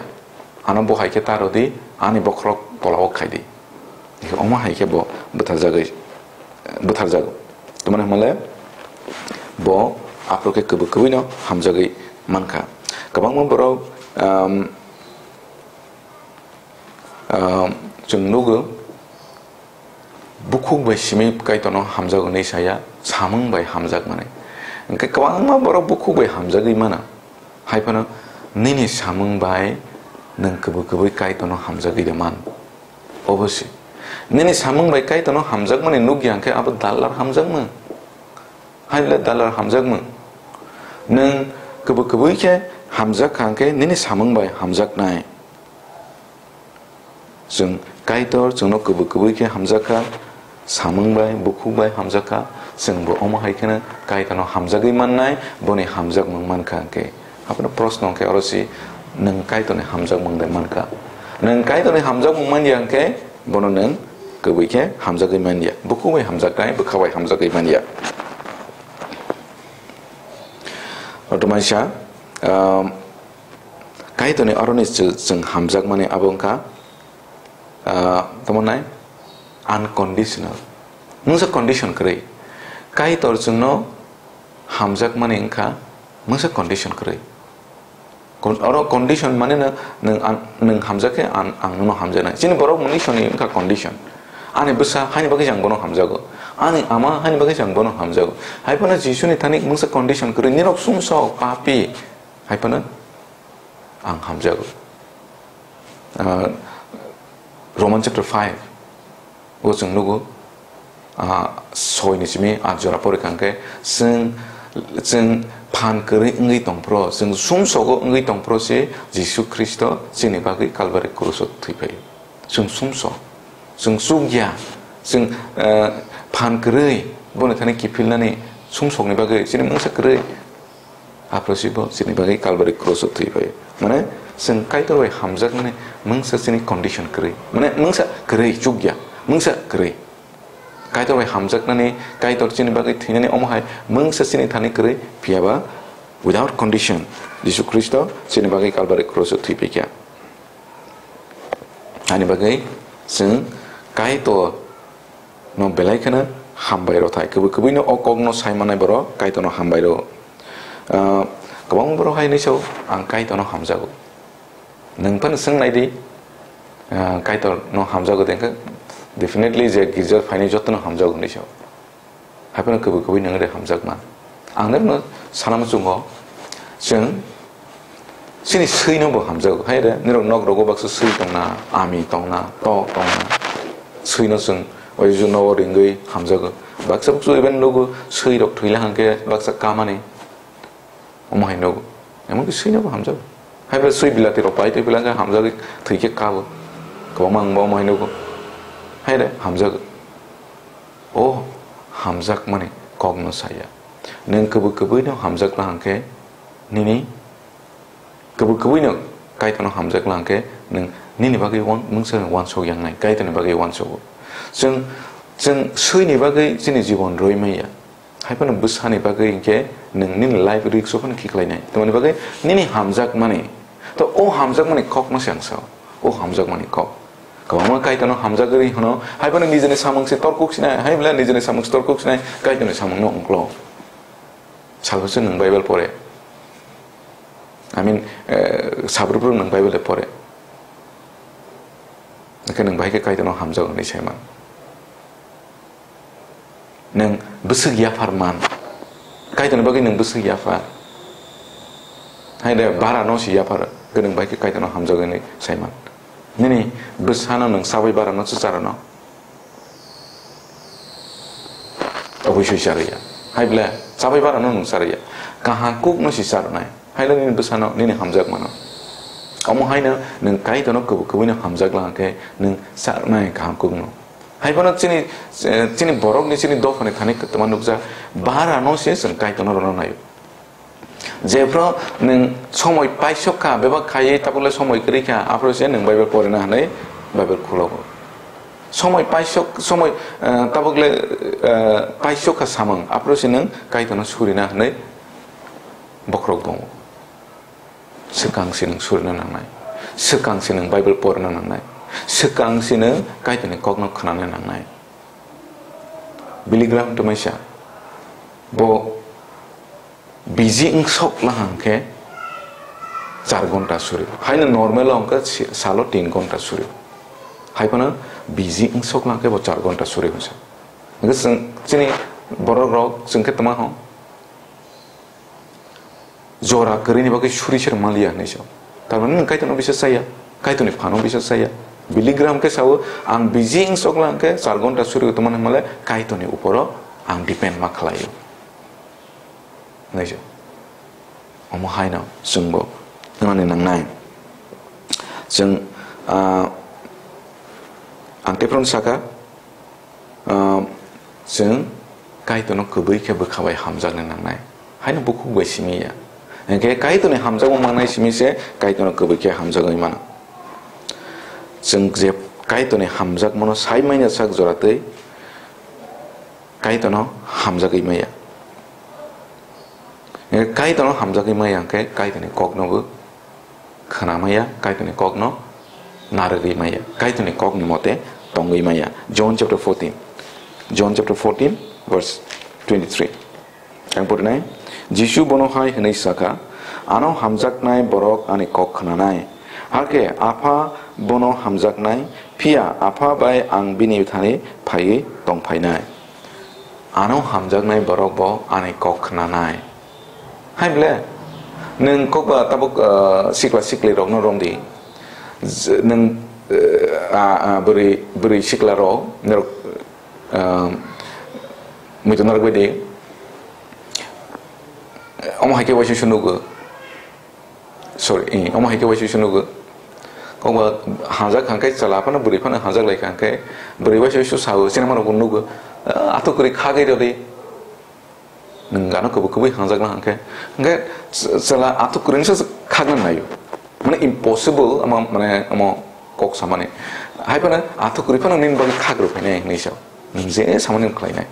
ano bo hai khe ta rwdi, ani bokhorok tolao khaidi." Omo hai khe bo bwtharjagwi, bwtharjago. Tamani hwnmale bo aphuru khe kwbwi kwbwino hamjagwi mankha. Kwbangma borok, um, um, chwng nugo, bukhuk bai simi Kaitorno hamjago hinwi saya, samung bai hamjakmani. Hwnkhe kwbangma borok bukhuk bai hamjagwi mano. Hai phano nini samung bai nwng kwbwi kwbwi Kaitorno hamjagwi de man. Obo se. Nini samung bai Kaitorno hamjakmani nukya hwnkhe abo dalar hamjakmung. Haile dalar hamjakmung. Nwng kwbwi kwbwi khe hamjak kha hwnkhe nini samung bai hamjaknai. Chwng Kaitor chwngno kwbwi kwbwi khe hamjakha, samung bai, bukhuk bai hamjakha, chwngbo omo hai kheno Kaitorno hamjagwi mannai, boni hamjakmung mankha hwnkhe. Abono proshno hwnkhe oro si, nwng Kaitorni hamjakmung de mankha? Nwng Kaitorni hamjakmung manya hwnkhe, bono nwng kwbwi khe hamjagwi manya, bukhuk bai hamjaknai, bwkha bai hamjagwi manya. Otomaisa, um, Kaitorni aroni chw-, chwng hamjakmani abo wngkha, ah, tamo nai? Unconditional. Mungsa condition kwrwi. Kaitor chwngno hamjakmani wngkha mungsa condition kwrwi. Kon-, oro condition mane no, nwng an-, nwng hamjak khe an-, ang nono hamjaknai. Chini borok mwnwi soni wngkha condition. Ani bwsa haini bagwi se ang bono hamjago. Ani ama haini bagwi se ang bono hamjago. Hai phano Jisuni thani mungsa condition kwrwi. Nirok sumsok, papi. Hai phano ang hamjago. Ah, Roman chapter five o chwng nugo, ah, soi ni simi at jora pori kha hwnkhe chwng, chwng phan kwrwi wngwi tongphuru, chwng sumsogo wngwi tongphuru se Jisu Khristo chini bagwi Kalbari kruso thwi phai. Chwng sumsok, chwng chukya, chwng, ah, phan kwrwi boni thani kiphilnani sumsokni bagwi chini mungsa kwrwi. Aphuru si bo chini bagwi Kalbari kruso thwi phai. Mane, chwng Kaitor bai hamjaknani mungsa chini condition kwrwi. Mane, mungsa kwrwi, chukya. Mungsa kwrwi. Kaitor bai hamjaknani, Kaitor chini bagwi thwinani omo hai mungsa chini thani kwrwi, phiyaba without condition Jisu Khristo chini bagwi Kalbari kruso thwi phaikha. Ani bagwi chwng Kaitor no belai kheno hambai rw thai. Kwbwi kwbwi no o kok no sai manai borok Kaitor no hambai rw. Ah, kwbangma borok hai hinwi sao, "Ang Kaitor no hamjago." Nwng phano swng nai di, ah, Kaitor no hamjago de, hwnkhe definitely je girja phainai joto no hamjago hinwi sao. Hai phano kwbwi kwbwi nwng de hamjakma. Ang norokno sana muchungo, chwng chini swi no bo hamjago. Hai de, nirok nok rogo baksa swi tongna, ami tongna, tok tongna. Swi no chwng oi ju nogo ringwi hamjago. Baksa baksa even nugo swi rok thwila hwnkhe baksa kamani. Omo hai nogo. Emonki swi nogo hamjago. Hai bai swi bilati rok pai twi pila hwnkhe hamjagwi thwi khe kabo. Kwbangma ang bo omo hai nogo. Hai de hamjago. O hamjakmani kokno saya. Nwng kwbwi kwbwi no hamjakla hwnkhe nini kwbwi kwbwi no Kaitorno hamjakla hwnkhe nwng nini bagwi wan-, mungsa wansok yangnai, Kaitorni bagwi wansogo. Chwng, chwng swini bagwi chini jibon rwi manya. Hai phano bwsani bagwi hinkhe nwng nini life risk o phano khiklainai. Tamoni bagwi nini hamjakmani, to o hamjakmani kokno se ang sao. O hamjakmani kok. Kwbangma Kaitorno hamjagwi hwno, hai phano nijini samung se torkuk sinai, hai bwle nijini samung se torkuk sinai, Kaitorni samungno ungklo. Salbose nwng Bible pore. I mean, eh, sabrupru nwng Bible de pore. Hwnkhe nwng bahai khe Kaitorno hamjago hinwi saiman. Nwng bwswk yaphar man. Kaitorni bagwi nwng bwswk yaphar. Hai de bara no si yaphar. Hwnkhe nwng bahai khe Kaitorno hamjago hinwi saiman. Nini bwsano nwng chabai bara no se charwno. Obosoi charwya. Hai bwle chabai bara no nwng charwya. Kaham kuk no si charwnai. Hai le nini bwsano, nini hamjakmano. Omo haino nwng Kaitorno kwbwi kwbwino hamjakla hwnkhe nwng charwnai kaham kuk no. Hai phano chini, eh, chini borokni, chini dophani thani kwtwma nukjak, bara no se chwng Kaitorno rwna naio. Jephru nwng somoi paisok kha, bebak khaiwi tabukle somoi kwrwi kha, aphuru se nwng Bible porina hwnwi Bible khulogo. Somoi paisok, somoi, eh, tabukle, eh, paisok kha samung, aphuru se nwng Kaitorno surina hwnwi bokhorok tongo. Swkang se nwng surina nangnai, swkang se nwng Bible porina nangnai, swkang se nwng Kaitorni kokno khnana nangnai. Billy Graham twmaisa bo busy wngsok la hwnkhe char ghonta suri. Haino normal o hwnkhe si-, salo tin ghonta suri. Hai phano busy wngsok la hwnkhe bo char ghonta suri hwnsa. Hwnkhe chwng chini borok rok chwng khe twma ho? Jora kwrwini bagwi suri se rwmaliya hinwi sao. Tar mane nwng Kaitorno bisa chaya, Kaitorni phano bisa chaya. Billy Graham khe sao, "Ang busy wngsok la hwnkhe char ghonta suri tongmani hwnmale Kaitorni uporo ang depend ma khlaio." Nai se. Omo haino chwngbo wngnani nangnai. Chwng, ah, ang tei phano saka, ah, chwng Kaitorno kwbwi khe bwkha bai hamjakna nangnai. Haino bukhuk bai simi ya. Hwnkhe Kaitorni hamjakma mangnai simi se Kaitorno kwbwi khe hamjagwi mano. Chwng je Kaitorni hamjakmano sai manya sak jora twi Kaitorno hamjagwi maya. Kaitorno hamjagwi maya hwnkhe Kaitorni koknobo khna maya, Kaitorni kokno narwgwi maya, Kaitorni kokni mote tongwi maya. John chapter fourteen. John chapter fourteen, verse twenty-three. Ang porinai, Jisu bono hai hwnwi sakha, "Ano hamjaknai borok ani kok khnanai. Hakhe Apha bono hamjaknai, phiya Apha bai ang bini thani phaiwi tongphainai." Ano hamjaknai borok bo ani kok khnanai. Hai ble, nwng kokba tabuk, ah, sikla sikli rokno romdi. Z-, nwng, eh, ah, ah, bwrwi, bwrwi sikla rok, norok, ah, muitu narwk baidi. Omo hai khe waisa se nugo. Sorry, eh, omo hai khe waisa se nugo. Kokba hajak hangkhe chwla phano bwrwi phano hajak lai kha hangkhe bwrwi waisa se sao, sinema rok bo nugo. Ah, athuk kwrwi khagwi rwdi. Nwng gana kwbwi kwbwi hangjakna hwnkhe, hwnkhe ch-, chwla athuk kwrwini se khakna naio. Mane impossible, ama, mane, omo kok samani. Hai phano athuk kwrwi phano nini bagwi khak rw phainai hinwi sa. Nwng je samani khlainai.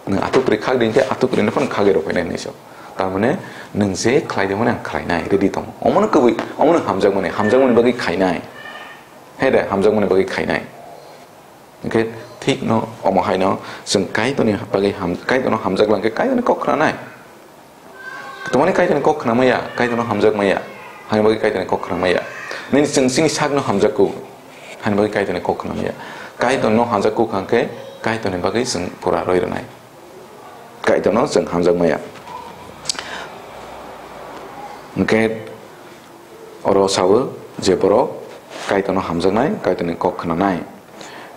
Nwng athuk kwrwi khak di hwnkhe athuk kwrwini phano khagwi rw phainai hinwi sa. Tar mane nwng je khlai di mane ang khlainai, ready tongo. Omono kwbwi, omono hamjakmani, hamjakmani bagwi khainai. Hai de, hamjakmani bagwi khainai. Hwnkhe thik no omo haino chwng Kaitorni bagwi ham-, Kaitorno hamjak lang khe Kaitorni kok khna nai. Tamani Kaitorni kok khna maya, Kaitorno hamjak maya, haini bagwi Kaitorni kok khna maya. Nini chwng chini sakno hamjakgo, hani bagwi Kaitorni kok khna maya. Kaitorno hamjakgo kha hwnkhe Kaitorni bagwi chwng pura roi rwnai. Kaitorno chwng hamjak maya. Hwnkhe oro sawo je borok Kaitorno hamjaknai, Kaitorni kok khnanai.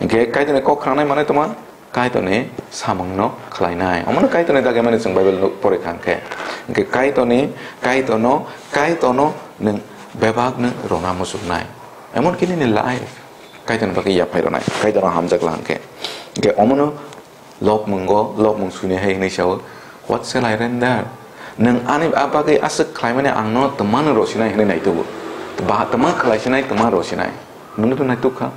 Hwnkhe Kaitorni kok khnanai mane tongma Kaitorni samungno khlainai. Omono Kaitorni dagimani chwng Bible no pore kha hwnkhe. Hwnkhe Kaitorni, Kaitorno, Kaitorno nwng bebakno rwna muchungnai. Emonki nini life Kaitorni bagwi yaphai rwnai. Kaitorno hamjak la hwnkhe. Hwnkhe omono lobmungo, lobmung suni hai hwnwi sao, "What shall I render?" Nwng ani a bagwi aswk khlaimani ang no twmano rosinai hwnwi naitugo. Ba twma khlaisinai, twma rosinai. Nwng to naituk kha.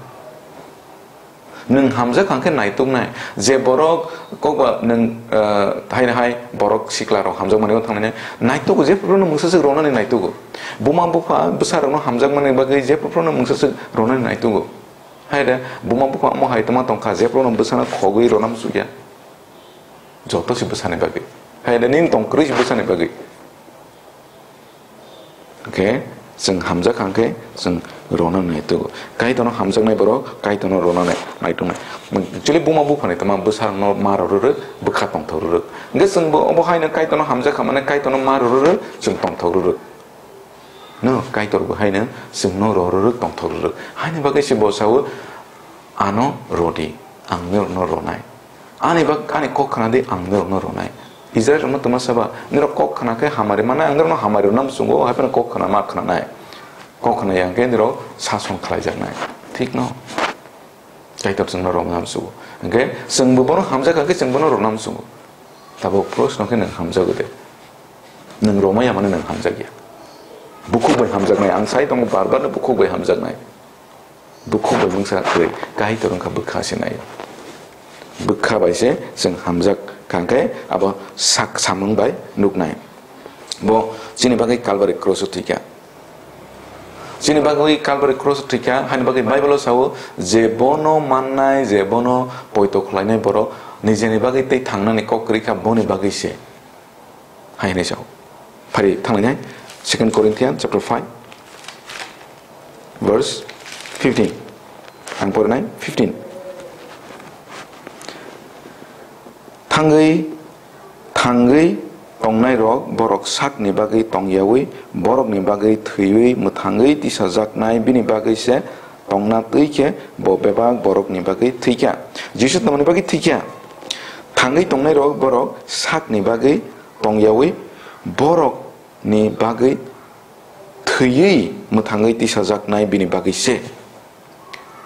Nwng hamjak hwnkhe naituknai. Je borok kokba nwng, ah, haino hai borok sikla rok hamjakmani o thangnai nai. Naitugo, jephru no mungsa swk ronani naitugo. Buma bupha bwsa rokno hamjakmani bagwi jephru no mungsa swk ronani naitugo. Hai de, buma bupha omo hai tongma tongkha, jephru no bwsano khogwi rona muchukya. Joto se bwsani bagwi. Hai de, nini tong kwrwi se bwsani bagwi. Hwnkhe chwng hamjak hwnkhe chwng rona naitugo. Kaitorno hamjaknai borok Kaitorno rona nai-, naituknai. Actually, buma buphani tongma bwsarokno ma rw rwrwk, bwkha tongthok rwrwk. Hwnkhe chwngbo obo haino Kaitorno hamjak kha mane Kaitorno ma rw rwrwk, chwng tongthok rwrwk. No, Kaitor bo haino chwngno rw rwrwk, tongthok rwrwk. Haini bagwi se bo sao, "Ano rw di, ang norokno rwnai. Ani bak-, ani kok khna di, ang norokno rwnai." Israilrokno twma saba, "Norok kok khna khe hamari mannai, ang norokno hamari rwna muchungo, hai phano kok khna ma khnanai. Kok khna ya hwnkhe norok sason khlaijaknai." Thik no? Kaitor chwngno romna muchungo. Hwnkhe chwngbo bono hamjak kha khe chwng bono romna muchungo. Tabuk proshno khe nwng hamjago de? Nwng romaya mane nwng hamjakya. Bukhuk bai hamjaknai, ang sai tongo bar bar no bukhuk bai hamjaknai. Bukhuk bai mungsa kwrwi, Kaitor wngkha bwkha se naio. Bwkha bai se chwng hamjak kha hwnkhe abo sak samung bai nuknai. Bo chini bagwi Kalbari cross o thwikha. Chini bagwi Kalbari cross o thwikha, haini bagwi Bible o sao, je bono mannai, je bono poito khlainai borok, nijeni bagwi tei thangnani kok kwrwi kha, boni bagwi se. Hai hwnwi sao. Phari thanglainai, Second Corinthians chapter five, verse fifteen. Ang porinai fifteen. Thangwi, thangwi tongnairok borok sakni bagwi tongyawi, borokni bagwi thwiwi mwthangwi tisajaknai, bini bagwi se tongna twi khe bo bebak borokni bagwi thwikha. Jisu tamoni bagwi thwikha? Thangwi tongnairok borok sakni bagwi tongyawi, borokni bagwi thwiwi mwthangwi tisajaknai bini bagwi se.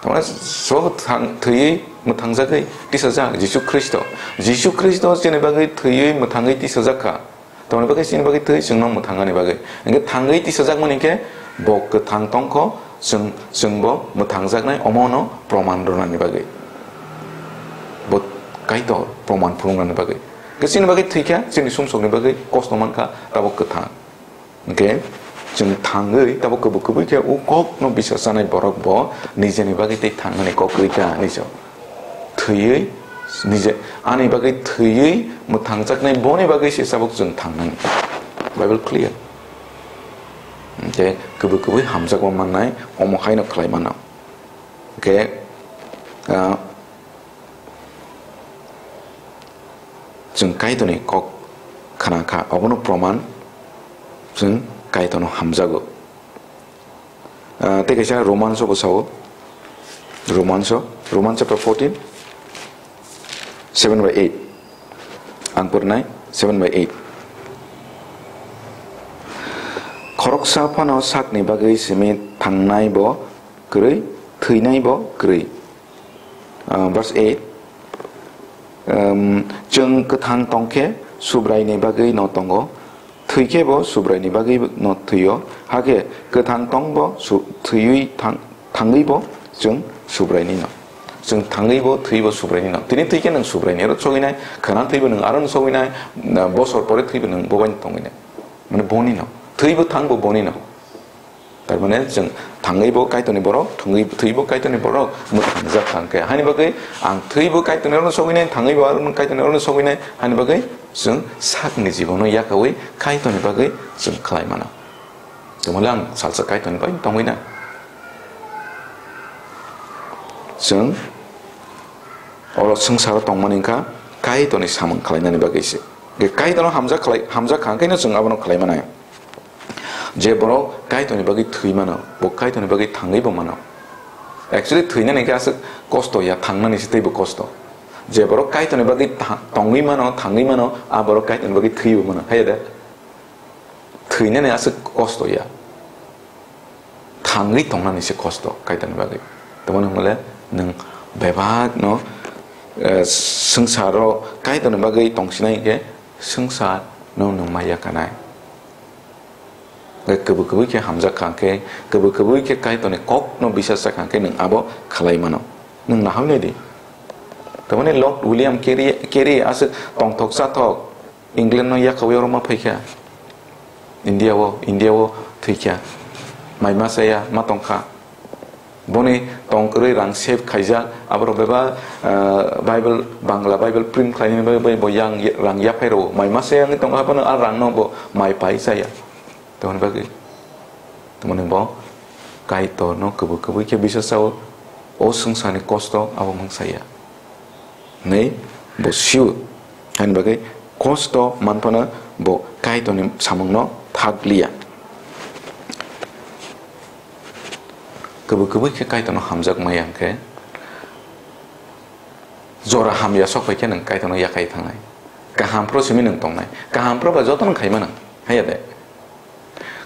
Tamani so thang-, thwiwi mwthangjagwi tisajak Jisu Khristo. Jisu Khristo chini bagwi thwiwi mwthangwi tisajak kha. Tamani bagwi chini bagwi thwi chwngno mwthangani bagwi. Hwnkhe thangwi tisajakmani khe bo kwthang tongkho, chwng, chwngbo mwthangjaknai omono proman rwnani bagwi. Bo Kaitor proman phunuknani bagwi. Hwnkhe chini bagwi thwikha, chini sumsokni bagwi kosto mankha, tabuk kwthang. Hwnkhe chwng thangwi tabuk kwbwi kwbwi khe o kokno bisas chanai borok bo nijeni bagwi tei thangnani kok kwrwi kha hinwi sao. Thwiwi nije ani bagwi thwiwi mwthangjaknai boni bagwi se tabuk chwng thangnani. Bible clear. Hwnkhe kwbwi kwbwi hamjakma mannai omo haino khlai mano. Hwnkhe, ah, Chwng Kaitorni kok khna kha, obono proman chwng Kaitorno hamjago. Ah, tei kaisa Romans o bwsao, Romans o, Romans chapter fourteen, seven by eight. Ang pernai seven by eight. Khoroksa phano sakni bagwi simi thangnai bo kwrwi, thwinai bo kwrwi. Ah, verse eight, um, chwng kwthang tongkhe Subraini bagwi no tongo, thwikhe bo Subraini bagwi no thwio, hakhe kwthang tongbo su-, thwiwi thang-, thangwi bo chwng Subraini no. Chwng thangwi bo thwiwi bo Subraini no. Tini thwikhe nwng Subraini aro chogwinai, khwna thwibo nwng aro no chogwinai, na bosor pore thwibo nwng bobaino tongwinai. Mane boni no. Thwibo thangbo boni no. Tar mane chwng thangwi bo Kaitorni borok, thwngwi, thwiwi bo Kaitorni borok, mwthangjak thang khe. Haini bagwi ang thwiwi bo Kaitorni oro sogwinai, thangwi bo aro Kaitorni oro sogwinai, haini bagwi chwng sakni jibono yakawi Kaitorni bagwi chwng khlai mano. Tongmole ang salsa Kaitorni bai tongwinai. Chwng oro swngcharo tongmani wngkha Kaitorni samung khlainani bagwi se. Khe Kaitorno hamjak khlai, hamjak kha hwnkhe no chwng abono khlai manai. Je borok Kaitorni bagwi thwi mano, bo Kaitorni bagwi thangwi bo mano. Actually, thwinani khe aswk kosto ya, thangnani se teibo kosto. Je borok Kaitorni bagwi tha-, tongwi mano, thangwi mano, a borok Kaitorni bagwi thwiwi mano. Haiya de? Thwinani aswk kosto ya. Thangwi tongnani se kosto Kaitorni bagwi. Tamoni hwnle nwng bebakno, eh, swngcharo Kaitorni bagwi tongsinai hwnkhe swngcharno nwng ma yakarnai. Hwnkhe kwbwi kwbwi khe hamjak kha hwnkhe, kwbwi kwbwi khe Kaitorni kokno bisas chakha hwnkhe nwng abo khlai mano. Nwng naharwi nai di. Tamoni Lord William Carey, Carey aswk tongthok chathok England no yakawi oro ma phaikha. India o, India o thwikha. Mai ma chaya, ma tongkha. Boni tong kwrwi rang save khaijak, aborok bebak, ah, Bible, Bangla Bible print khlainani bagwi bo yang, rang yaphai rwo. Mai ma chaya wngwi tongkha, haphano a rang no bo mai pai chaya. Tamoni bagwi, tamoni bo Kaitorno kwbwi kwbwi khe bisas chao, o swngcharni kosto abo mungsa ya. Hwnwi bo sio. Haini bagwi kosto manphano bo Kaitorni samungno thak liya. Kwbwi kwbwi khe Kaitorno hamjak maya hwnkhe, jora hamya sok phai khe nwng Kaitorno yakai thangnai. Kaham phro simi nwng tongnai. Kaham phro ba jotono khaima nwng. Haiya de?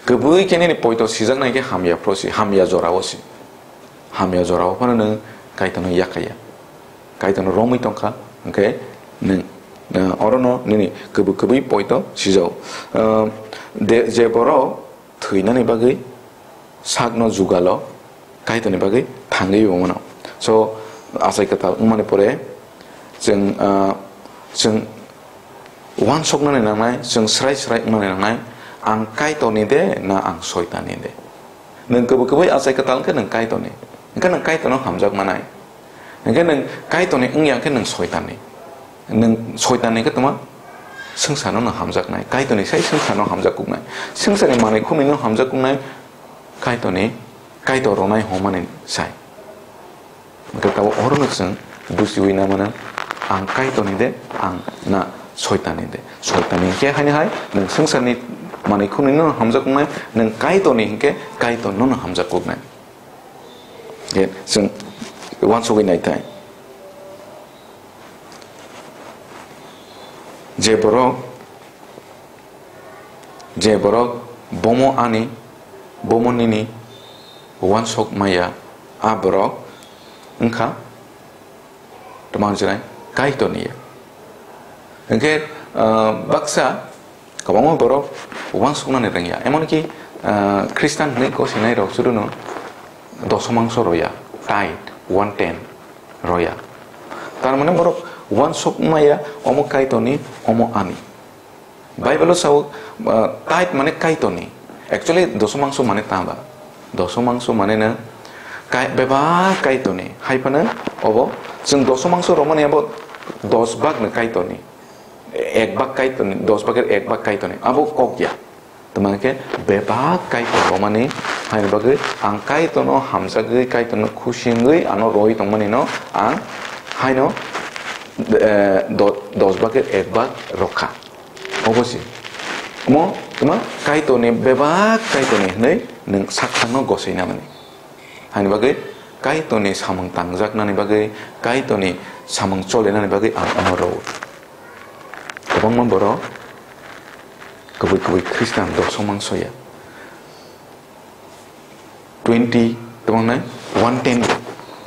Kwbwi khe nini poito sijaknai khe hamya phro si, hamya jora o si. Hamya jora o phano nwng Kaitorno yakaiya. Kaitorno romwi tongkha, hwnkhe nwng, eh, orono nini kwbwi kwbwi poito sijao. Eh, de-, je borok thwinani bagwi sakno jugalo, Kaitorni bagwi thangwi bo mano. So, achai kwtal wngmani pore chwng, ah, chwng uansuknani nangnai, chwng srai srai wngnani nangnai, ang Kaitorni de na ang Soitanni de? Nwng kwbwi kwbwi achai kwtal wngkhe nwng Kaitorni, hwnkhe nwng Kaitorno hamjak manai. Hwnkhe nwng Kaitorni wngya khe nwng Soitanni. Nwng Soitanni khe tongma? Swngcharno no hamjaknai, Kaitorni sai swngcharno hamjak kuknai. Swngcharni manwi khumino hamjak kuknai, Kaitorni, Kaitor rwnai hwnmani sai. Hwnkhe tabuk orono chwng buchiwi na mano, ang Kaitorni de, ang na Soitanni de. Soitanni khe haini hai, nwng swngcharni manwi khumino hamjak kuknai, nwng Kaitorni hinkhe Kaitorno no hamjak kuknai. Je chwng uansugwi naithai. Je borok, je borok bomo ani, bomo nini uansuk maya, a borok wngkha Tamo ang sinai Kaitorni ya. Hwnkhe, ah, baksa kwbangma borok uansuknani rwngya. Emonki, ah, Khristan hwnwi gosinai rok chwrwno dosomangso roya, tithe, one tenth roya. Tar mane borok uansukmaya omo Kaitorni, omo ani. Bible-o sao, ah, tithe mane Kaitorni. Actually, dosomangso mane tama. Dosomangso mane na kai-, bebak Kaitorni. Hai phano obo chwng dosomangso romani abo dos bhag ni Kaitorni. Ek bhag Kaitorni, dos bhagir ek bhag Kaitorni. Abo kok ya. Tamang khe bebak Kaitor romani, haini bagwi ang Kaitorno hamjagwi, Kaitorno khusi wngwi ano roi tongmani no ang haino, eh, do-, dos bhagir ek bhag rokha. Obo se. Mo, tuma Kaitorni bebak Kaitorni hwnwi nwng sakthangno gosoi namani. Hani bagwi Kaitorni samung tangjaknani bagwi, Kaitorni samung cholenani bagwi ang ano rwo. Kwbangma borok kubui kubui Khristan dosomang soya. Twenty, tamo nai one ten,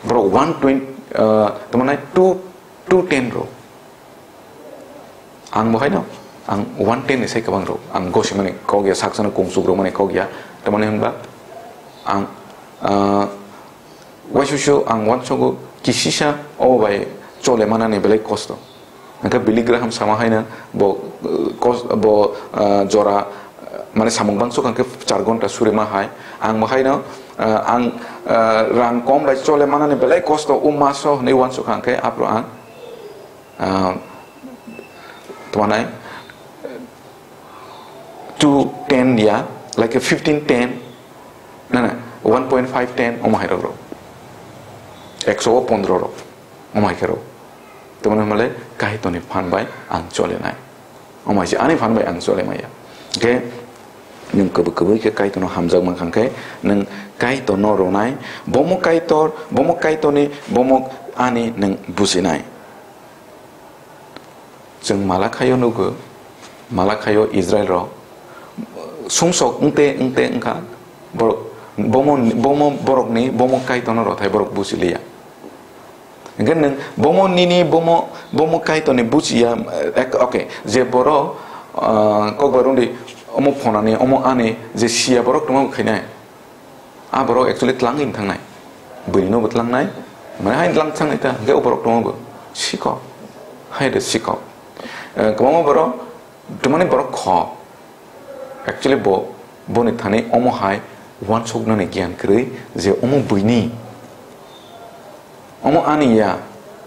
borok one twenty, uh, tamo nai two, two ten rok. Ang bo haino, ang one ten ni sai kwbang rok. Ang gosimani kok ya, sakchano kungsuk rok mani kok ya. Tamoni hwnba, ang, ah, waisusu ang uansugo kisisa obo bai chole manani belai kosto. Hwnkhe Billy Graham sama haino bo, eh, kos-, bo, ah, jora, eh, mane samung bangsuk hwnkhe char gonta suri ma hai. Ang bo haino, ah, ang, ah, rang kom bai chole manani belai kosto, o maso hwnwi uansuk hwnkhe aphuru ang ah, tamo nai two ten ya, like a fifteen ten, na, na, one point five ten, omo hai rok rok. Ekso o pondro rok. Omo hai khe rw. Tamoni hwnmale Kaitorni phan bai ang cholinai. Omo hai se ani phan bai ang cholimaya. Hwnkhe nwng kwbwi kwbwi khe Kaitorno hamjak mankha hwnkhe nwng Kaitorno rwnai, bomo Kaitor, bomo Kaitorni, bomo ani nwng bujinai. Chwng Malakhaio nugo, Malakhaio Israel rok sumsok wngte wngte wngkha, borok bomo, bomo borokni bomo Kaitorno rwthai borok bujiliya. Hwnkhe nwng bomo nini bomo, bomo Kaitorni bujiya, ek-, okay, je borok, ah, kokbar wngdi, omo phonani, omo ani, je siya borok tongma khainai. A borok actually tlangwi thangnai. Buini no bo tlangnai. Mane hai tlang thangnai ta, hwnkhe o borok tongo bo. Sikok. Hai de sikok. Eh, kwbangma borok, tamani borok kho. Actually bo, boni thani omo hai uansuknani giyan kwrwi je omo buini. Omo ani ya,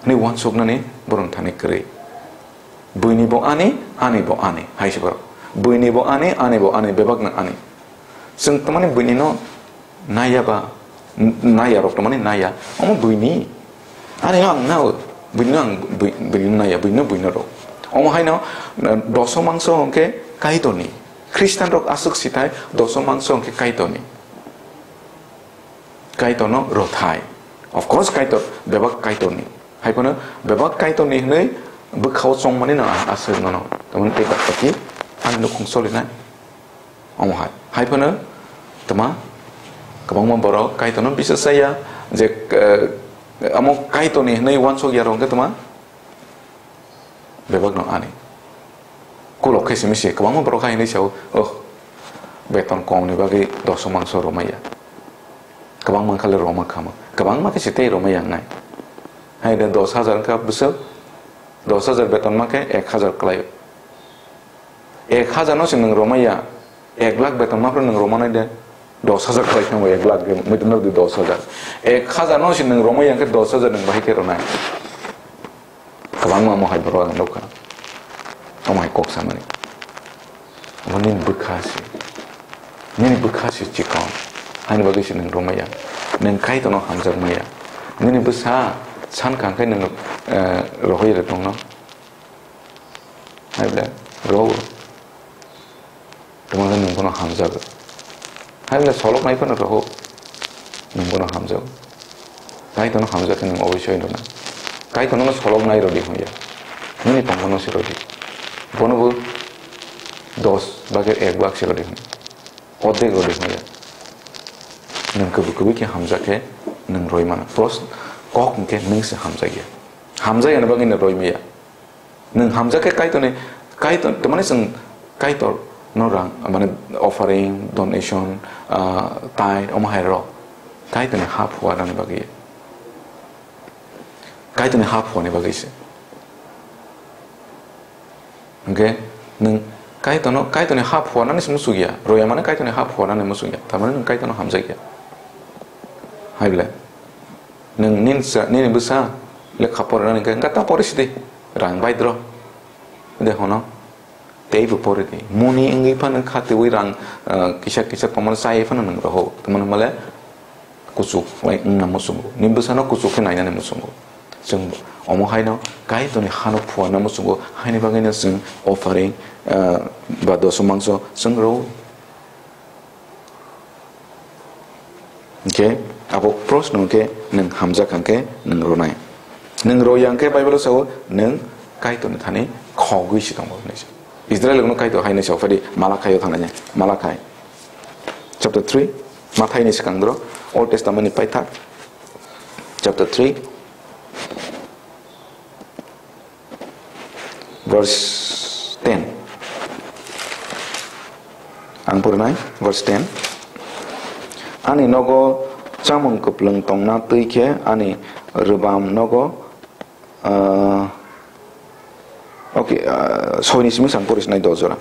hwnwi uansuknani borokni thani kwrwi. Buini bo ani, ani bo ani, hai se borok. Buini bo ani, ani bo ani, bebakno ani. Chwng tamani buini no naiya ba, n-, naiya rok tamani naiya. Omo buini. Ani no ang nao. Buini no ang bui-, buini no naiya, buini no buino rw. Omo haino, n-, doso mangso hwnkhe Kaitorni. Khristan rok aswk sithai doso mangso hwnkhe Kaitorni. Kaitorno rwthai. Of course, Kaitor, bebak Kaitorni. Hai phano bebak Kaitorni hwnwi bwkhao chongmani no ang aswk nono. Tamoni tei bakpaki ang nukhung solinai. Omo hai. Hai phano tama kwbangma borok Kaitorno bisas chaya je, eh, amo Kaitorni hwnwi uansuk ya rok hwnkhe tama bebakno ani. Kulok khe simi se kwbangma borok hai hwnwi sao, "Oh, beton komni bagwi doso mangso romaya. Kwbangma khale roma khama. Kwbangma khe se tei romaya wngnai." Hai de dos hajar wngkha bwswk, dos hajar beton ma khe ek hajar kwlaio. Ek hajar no se nwng romaya, ek lakh beton ma phano nwng romanai de, dos hajar kwlai khe bo ek lakh de, muitu nw di dos hajar. Ek hajar no se nwng romaya hwnkhe dos hajar nwng bahai khe ronai. Kwbangma omo hai borok ang nukha. Omo hai kok samani. Omo nini bwkha se. Nini bwkha se chikon. Haini bagwi se nwng romaya. Nwng Kaitorno hamjakmaya. Nini bwsa san kang khe nwng, eh, rohoi re tongno. Hai ble, rw. Tongmani nwng bono hamjago. Hai le solok nai phano rohok. Nwng bono hamjago. Kaitorno hamjak khe nwng oboisoi rwna. Kaitorno solok nai rwdi hwnya. Nini tongmano se rwdi. Bono bo dos bagwi ek bak se rwdi hwnya. Odek rwdi hwnya. Nwng kwbwi kwbwi khe hamjak khe nwng rwi mano. Pros kok hwnkhe nwng se hamjakya. Hamjakya ni bagwi nwng rwi maya. Nwng hamjak khe Kaitorni, Kaitor, tamani chwng Kaitor no rang, mane offering, donation, ah, tithe, omo hai rw. Kaitorni ha phuarnani bagwi. Kaitorni ha phuarni bagwi se. Hwnkhe nwng Kaitorno, Kaitorni ha phuarnani se muchukya. Roya mane Kaitorni ha phuarnani muchukya. Tamani nwng Kaitorno hamjakya. Hai ble. Nwng nini sa, nini bwsa lekha porinani hwnkhe, hwnkhe ta pori sidi. Rang bai dro. De hono. Teibo pori di. Muni wngwi phano kha twiwi rang, ah, kisa kisa tongmani chai phano nwng rohok. Tamoni hwnmale kuchuk lai wngna muchungo. Nini bwsano kuchuk khe nainani muchungo. Chwng omo haino Kaitorni hano phuarna muchungo. Haini bagwino chwng offering, ah, ba doso mangso chwng rwo. Hwnkhe abo prosno hwnkhe nwng hamjak hwnkhe nwng rwnai. Nwng rwya hwnkhe Bible-o sao nwng Kaitorni thani khogwi se tongo hwnwi se. Israel rokno Kaitor hai hwnwi sao, phadi Malakhai-o thangnai, Malakhai chapter three, Mathaini swkang doro, Old Testament-ni paithak chapter three. Verse ten. Ang purunai, verse ten. Ani nogo chamung kwplwng tongna twi khe ani rwbam nogo, ah, okay, ah, soini simi sang pori sinai do jora.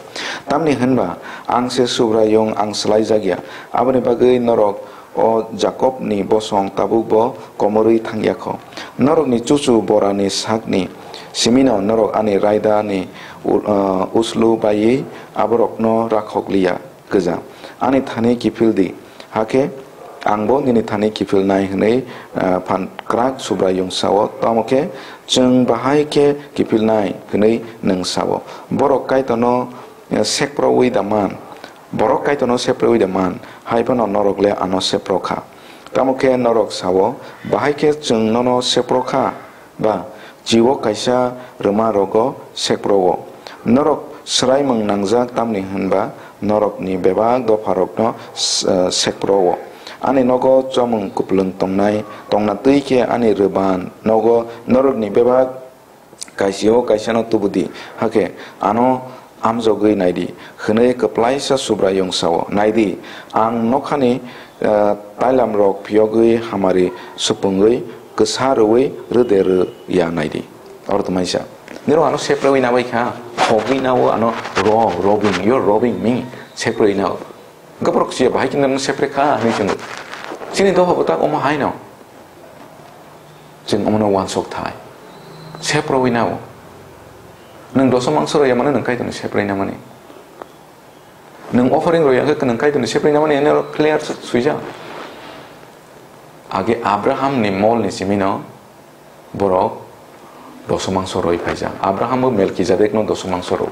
Tamni hwnba ang se Subraiyung, ang swlaijak ya. Aboni bagwi norok o Jakobni bosong tabukbo komorwi thang ya kho. Norokni chuchu borani sakni simino norok ani raidani u-, ah, uslu baiwi aborokno rakhok li ya gwja. Ani thani kiphil di, hakhe Angbo nini thani kiphilnai hwnwi, ah, phan kwrak Subraiyung sao, tamo khe chwng bahai khe kiphilnai hwnwi nwng sao. Borok Kaitorno, eh, sekproui da man? Borok Kaitorno sekproui da man? Hai phano norok le ano sekpro kha. Tamo khe norok sao, "Bahai khe chwng nono sekpro kha?" Ba, "Chiwo kaisa rwma rogo sekpro-o." Norok swraimung nangjak, tamni hwnba norokni bebak dopharokno s-, eh, sekpro-o. Ani nogo chomung kupulung tongnai, tongna twi khe ani rwban nogo norokni bebak kaisio kaisano tubudi, hakhe ano amjogwi naidi, hwnwi kwplaisa Subraiyung sao. Naidi, ang nokhani, eh, tailamrok phiyogwi hamari supungwi kwsa rwui rwde rw ya naidi. Oro tongmaisa. Nirok ano seprwi nabai kha, hogwi nao ano ro-, robbing, you're robbing me, seprwi nao. Hwnkhe borok siya bahai khe nang sepre kha hinwi chwngo. Chini dopha bo tak omo haino. Chwng omono uansuk thai. Seprwi nao. Nwng doso mangso rwya mano nwng Kaitorni seprwi namani. Nwng offering rwya khe nwng Kaitorni seprwi namani eno clear swijak. Age Abrahamni molni simino borok doso mangso rwi phaijak. Abraham bo Melkizedekno doso mangso rw.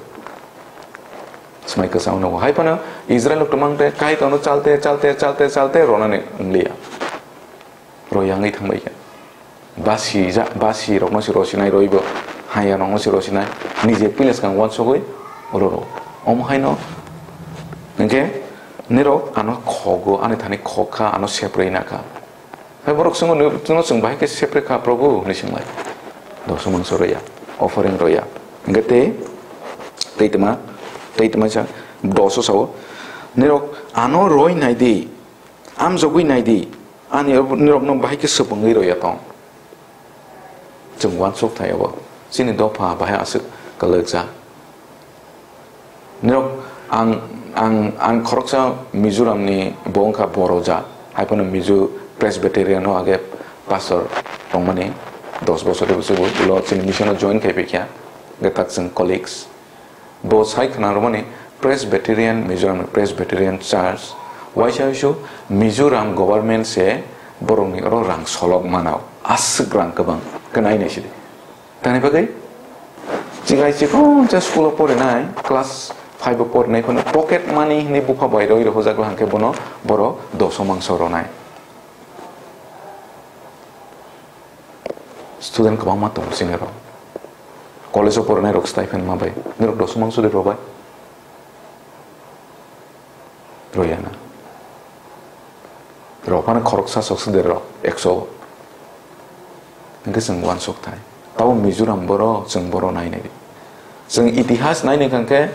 Smai kwchangno hai phano Israel twmang tei Kaitorno chalte, chalte, chalte, chalte ronani wngliya. Rwi yangwi thangbai kha. Basi ja-, basi rokno se rosinai roibo, haya rokno se rosinai, nije pila swkang uansugwi oro ro. Omo haino, hwnkhe nirok ano khogo, ani thani khok kha, ano seprwi na kha. Hai borok chwngno, chwngno chwng bahai khe sepre kha, Probhu, hwnwi swngmai. Doso mangso roya, offering roya. Hwnkhe tei, tei tma, tei tma sa, doso sao, nirok ano roi nai di, amjogwi nai di, ani nirokno bahai khe swpwngwi roya tong. Chwng uansuk thai abo. Chini dopha bahai aswk kwlwkjak. Nirok ang, ang, ang khoroksa Mizoramni bo wngkha boroja. Hai phano Mizo Presbyterian o age pastor tongmani dos bosor bwswk ulo chini mission o join khai phaikha. Hwnkhe tak chwng colleagues. Bo sai khna rwmani Presbyterian, Mizoram Presbyterian Church, waisa wisu Mizoram government se borokni oro rang solok manao. Aswk rang kwbang. Khe nai nai sidi. Tani bagwi, chwng ai chikon cha school o porinai, class five o porinai phano pocket money hinwi bupha bai roi rohorjak, hwnkhe bono boro doso mangso ronai. Student kwbangma tongo chini rok. College o porinai rok stipend ma bai. Norok doso mangso de robai. Royana. Rok phano khoroksa sok se de rok, ekso. Hwnkhe chwng uansuk thai. Tabo Mizoram boro, chwng boro nai nai di. Chwng itihas nai nai kha khe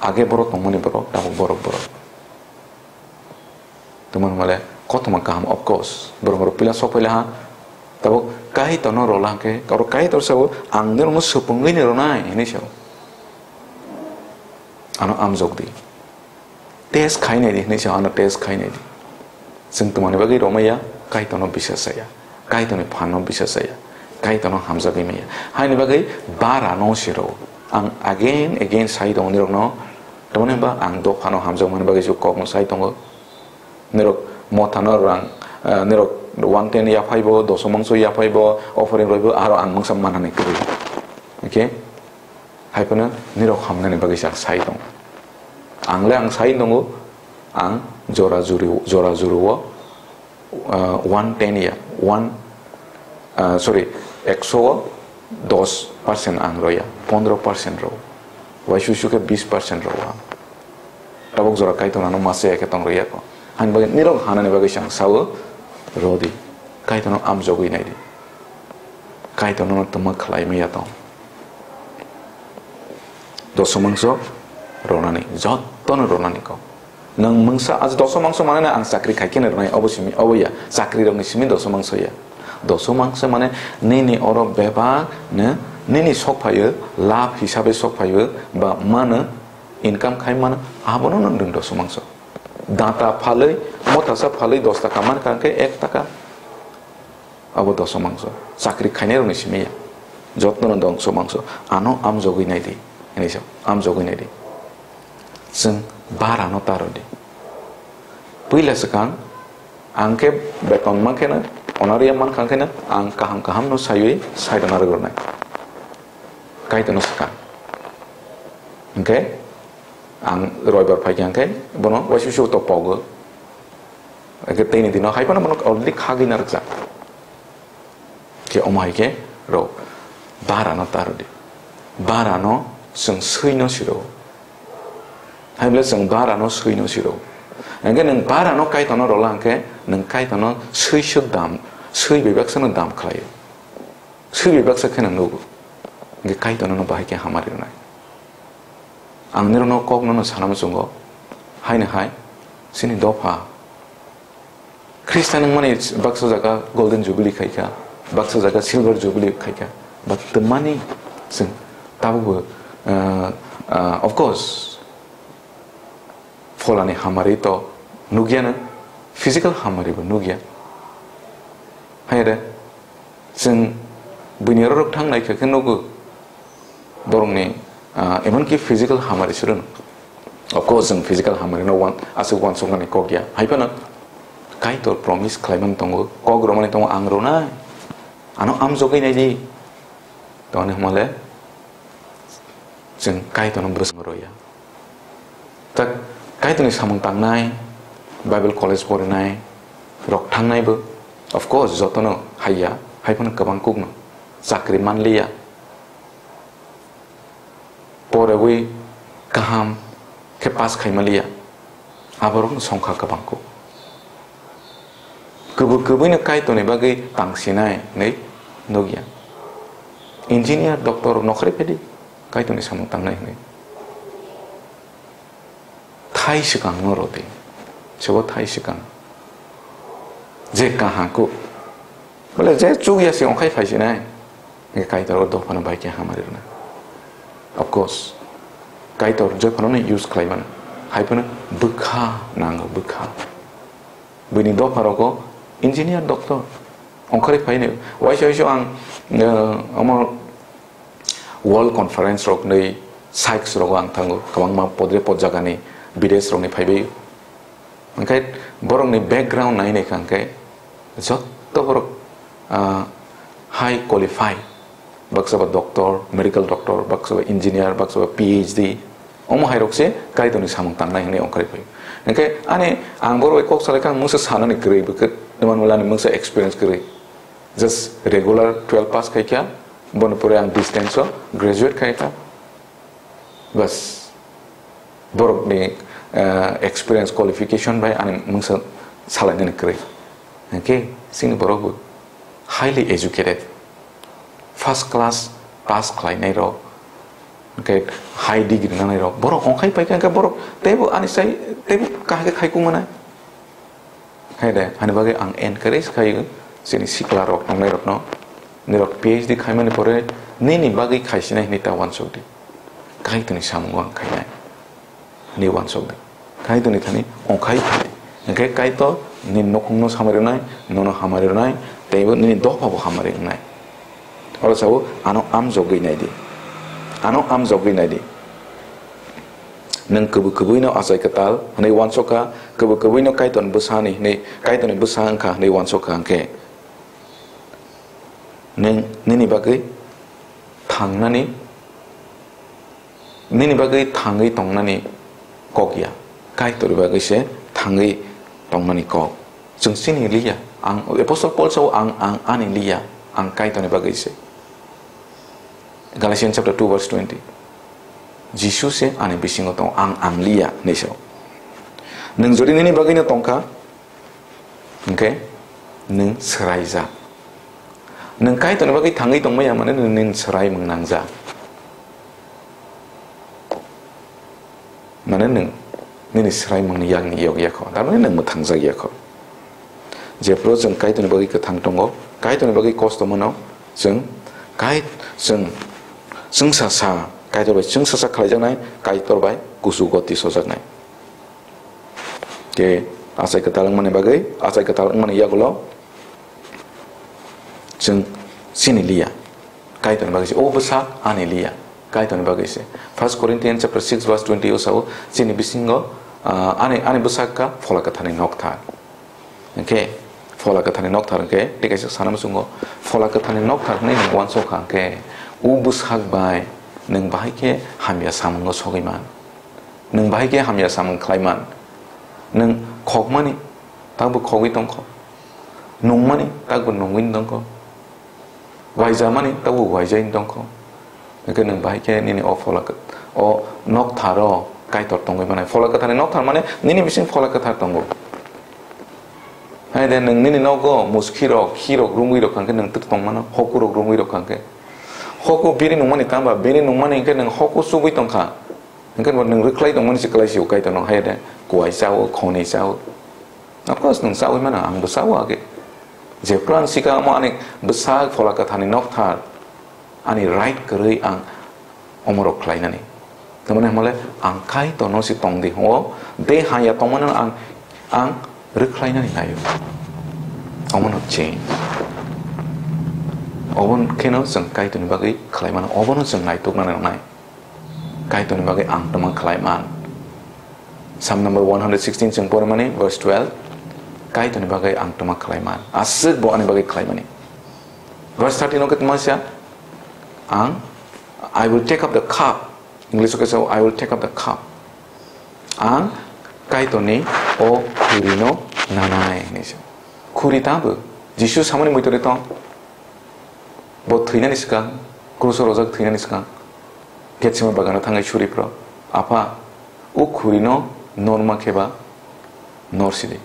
age boro tongmani borok, tabuk borok borok. Tongmani male kothoma kaham, of course. Borok borok pila sok phaila ha. Tabuk Kaitorno rola khe, oro Kaitor sao, "Ang norokno swpwngwi ni ronai," hinwi sao. Ano amjok di. Test khainai di hinwi sa, ano test khainai di. Chwng twmani bagwi romaya, Kaitorno bisas saya. Kaitorni phanno bisas saya. Kaitorno hamjagwi maya. Haini bagwi bara no siro. Ang again, again sai tongo nirokno. Tamoni hwnba ang dophano hamjakmani bagwi se kokno sai tongo. Nirok mothano rang, eh, nirok one ten yaphaibo, doso mangso yaphaibo, offering roibo, aro ang mungsa manani kwrwi. Okay? Hai phano nirok hamnani bagwi se ang sai tongo. Ang le ang sai tongo, ang jora juri, jora juru o, ah, one ten ya, one, ah, sorry, ekso o dos percent ang roya, pondro percent ro. Waisuisu khe bis percent ro ang. Tabuk jora Kaitor ano masa ya khe tong roya ko. Hani bagwi nirok hanani bagwi se ang sao, rodi. Kaitorno amjogwi nai di. Kaitorno twma khlai maya tong. Doso mangso ronani, jotono ronani kok. Nwng mungsa, aji doso mangso manai na ang chakri khai khe ronai, obo simi, obo ya, chakri rokni simi doso mangso ya. Doso mangso mane nini oro bebak no, nini sok phaio, lab hisabe sok phaio, ba mano income khai mano, abono nwng nwng doso mangso. Data phalwi, motasa phalwi dos taka man kha khe ek taka. Abo doso mangso. Chakri khainai rokni simi ya. Jotno no doso mangso. Ano amjogwi nai di. Hinwi sa, amjogwi nai di. Chwng bara no ta rw di. Puila swkang Ang khe beton man kheno, honorarium man kha kheno, ang kaham kaham no saiwi sai rwna rwgornai. Kaitorno swkang. Hwnkhe ang roibar phai khe hwnkhe bono waisa waisa to pogo. Hwnkhe teini dino hai phano bono already khagwi narwkjak. Khe omo hai khe rw, barano ta rw di. Barano chwng swino siro. Hai bwle chwng barano swino siro. Hwnkhe nwng barano Kaitorno rwla hwnkhe nwng Kaitorno swiswk dam, swi bai baksa no dam khlaio. Swi bai baksa khe nwng nugo. Hwnkhe Kaitorno no bahai khe hamari rwnai. Ang nirokno kokno no sana muchungo. Haino hai, chini dopha. Khristan wngmani baksa jaga Golden Jubilee khaikha, baksa jaga Silver Jubilee khaikha. But twmani chwng tabukbo, uh, uh, of course, pholani hamari to nukyano, physical hamari bo nukya. Haire, chwng buini rorok thang naikha khe nugo borokni, ah, emonki physical hamari suru no. Of course, chwng physical hamari no wan, aswk wansuknani kok ya. Hai phano Kaitor promise khlaimani tongo, kok romani tongo, "Ang rwnai, ano amjogwi nai di." Tongni hwnmale chwng Kaitorno bwskango rwya. Tak Kaitorni samung tangnai, Bible college porinai rok thangnaibo, of course, jotono haiya, hai phano kwbang kukno chakri manliya. Porewi kaham khe pass khai manliya. Aborokno songkha kwbang kuk. Kwbwi kwbwino Kaitorni bagwi tangsinai hinwi nukya. Engineer, doctor rok nokharwi phaidi Kaitorni samung tangnai hinwi. Thai swkang no rw di. Sebo thai swkang. Je kaha kuk. Bole je chukya se ongkhai phaisinai. Hwnkhe Kaitor o dophano bai khe hamari rwna. Of course, Kaitor jotono no use khlai mano. Hai phano bwkha nango, bwkha. Buini dopha rogo engineer, doctor ongkhorwi phaino. Waisa waisa ang, eh, omo world conference rok ni sites rogo ang thango. Kwbangma podre pod jagani bidesh rokni phaibai. Hwnkhe borokni background nai naikha hwnkhe jotto borok, ah, high qualified, baksa ba doctor, medical doctor, baksa ba engineer, baksa ba P H D, omo hai rok se Kaitorni samung tangnai hwnwi ongkhorwi phaio. Hwnkhe ani ang borok bai kok salaikha, ang mungsa sanani kwrwi, bwkhe Emmanuel ani mungsa experience kwrwi. Just regular twelve pass khaikha, boni pore ang distance o graduate khaikha. Bas, borokni, eh, experience, qualification bai ani mungsa salainani kwrwi. Hwnkhe chini borok bo highly educated, first class pass khlainai rok, hwnkhe high degree nanai rok, borok ongkhai paikha, hwnkhe borok teibo ani sai teibo kaham khe khai kung manai. Hai de, ani bagwi ang encourage khaio chini sikla rok tongnai rokno. Nirok P H D khaimani pore nini bagwi khaisinai hinwi ta uansuk di. Kaitorni samungo ang khainai hinwi uansuk di. Kaitorni thani ongkhai phai di. Hwnkhe Kaitor nini nukhungno samari rwnai, nono hamari rwnai, teibo nini dophabo hamari wngnai. Oro sao ano amjogwi nai di. Ano amjogwi nai di. Nwng kwbwi kwbwino achai kwtal hwnwi uansukha, kwbwi kwbwino Kaitorni bwsani hwnwi, Kaitorni bwsa wngkha hwnwi uansukha hwnkhe, nwng nini bagwi thangnani, nini bagwi thangwi tongnani kok ya, Kaitorni bagwi se thangwi tongnani kok. Chwng chini liya, ang, Apostle Paul sao, "Ang, ang ani liya, ang Kaitorni bagwi se." Galatians chapter two verse twenty. Jisu se ani bisingo tongo, ang, ang liya, hinwi sao. Nwng jodi nini bagwino tongkha, hwnkhe nwng swraijak. Nwng Kaitorni bagwi thangwi tongmaya, mane nwng nini swraimung nangjak. Mane nwng nini swraimungni yakni yog yakho, tamni nwng mwthangjak yakho. Jephru chwng Kaitorni bagwi kwthang tongo, Kaitorni bagwi kosto mano, chwng Kai-, chwng, chwngsa sa, Kaitor bai chwngsa sa khlaijaknai, Kaitor bai kuchugo tisojaknai. Khe achai kwtal wngmani bagwi, achai kwtal wngmani yagulo, Chwng chini liya. Kaitorni bagwi se. O bwsa ani liya. Kaitorni bagwi se. First Corinthians chapter six verse twenty o sao, chini bisingo, ah, ani, ani bwsa wngkha Phola Kwtharni nokthar. Hwnkhe Phola Kwtharni nokthar hwnkhe tei kaisa sana muchungo Phola Kwtharni nokthar hwnwi nwng uansuk kha hwnkhe, o bwsak bai nwng bahai khe hamya samungo sogwi man. Nwng bahai khe hamya samung khlai man. Nwng khokmani takbo khogwi tongkho. Nungmani takbo nungwi tongkho. Waijamani takbo waijai tongkho. Hwnkhe nwng bahai khe nini o Phola Kwt-, o noktharo Kaitor tongwi manai. Phola Kwtharni nokthar mane nini bising Phola Kwthar tongo. Hai de, nwng nini nogo muskirok, khirok rungwi rok kha hwnkhe nwng twk tongmano, hokurok rungwi rok kha hwnkhe. Hoku biri nungmani tamba, biri nungmani hwnkhe nwng hoku chubwi tongkha. Hwnkhe bo nwng rwkhlai tongmani se kwlai sio Kaitorno, hai de, kuai chao, khonwi chao. Of course, nwng chawi mano, ang bo chao age. Jephru ang sikha omo ani bwsak Phola Kwtharni nokthar, ani right kwrwi ang omorok khlainani. Tamoni hwnmale ang Kaitorno se tongdi hwngo, de haya tongmano ang, ang rwkhlainani naio. Omono change. Obo kheno chwng Kaitorni bagwi khlaimano, obono chwng naituknani nangnai. Kaitorni bagwi ang tongma khlai man. Psalm number one hundred sixteen chwng pore mani, verse twelve. Kaitorni bagwi ang tongma khlai man. Aswk bo ani bagwi khlai mani. Verse thirteen o khe tongma sa, ang, "I will take up the cup." English o khe sao, "I will take up the cup." Ang Kaitorni o khurino nanai hinwi sa. Khuri tabo Jisu samani muitori tong. Bo thwinani swkang, kruso rojak thwinani swkang, Getsemane bagano thangwi suri phro, "Apha, o khurino norma khe ba norsidi.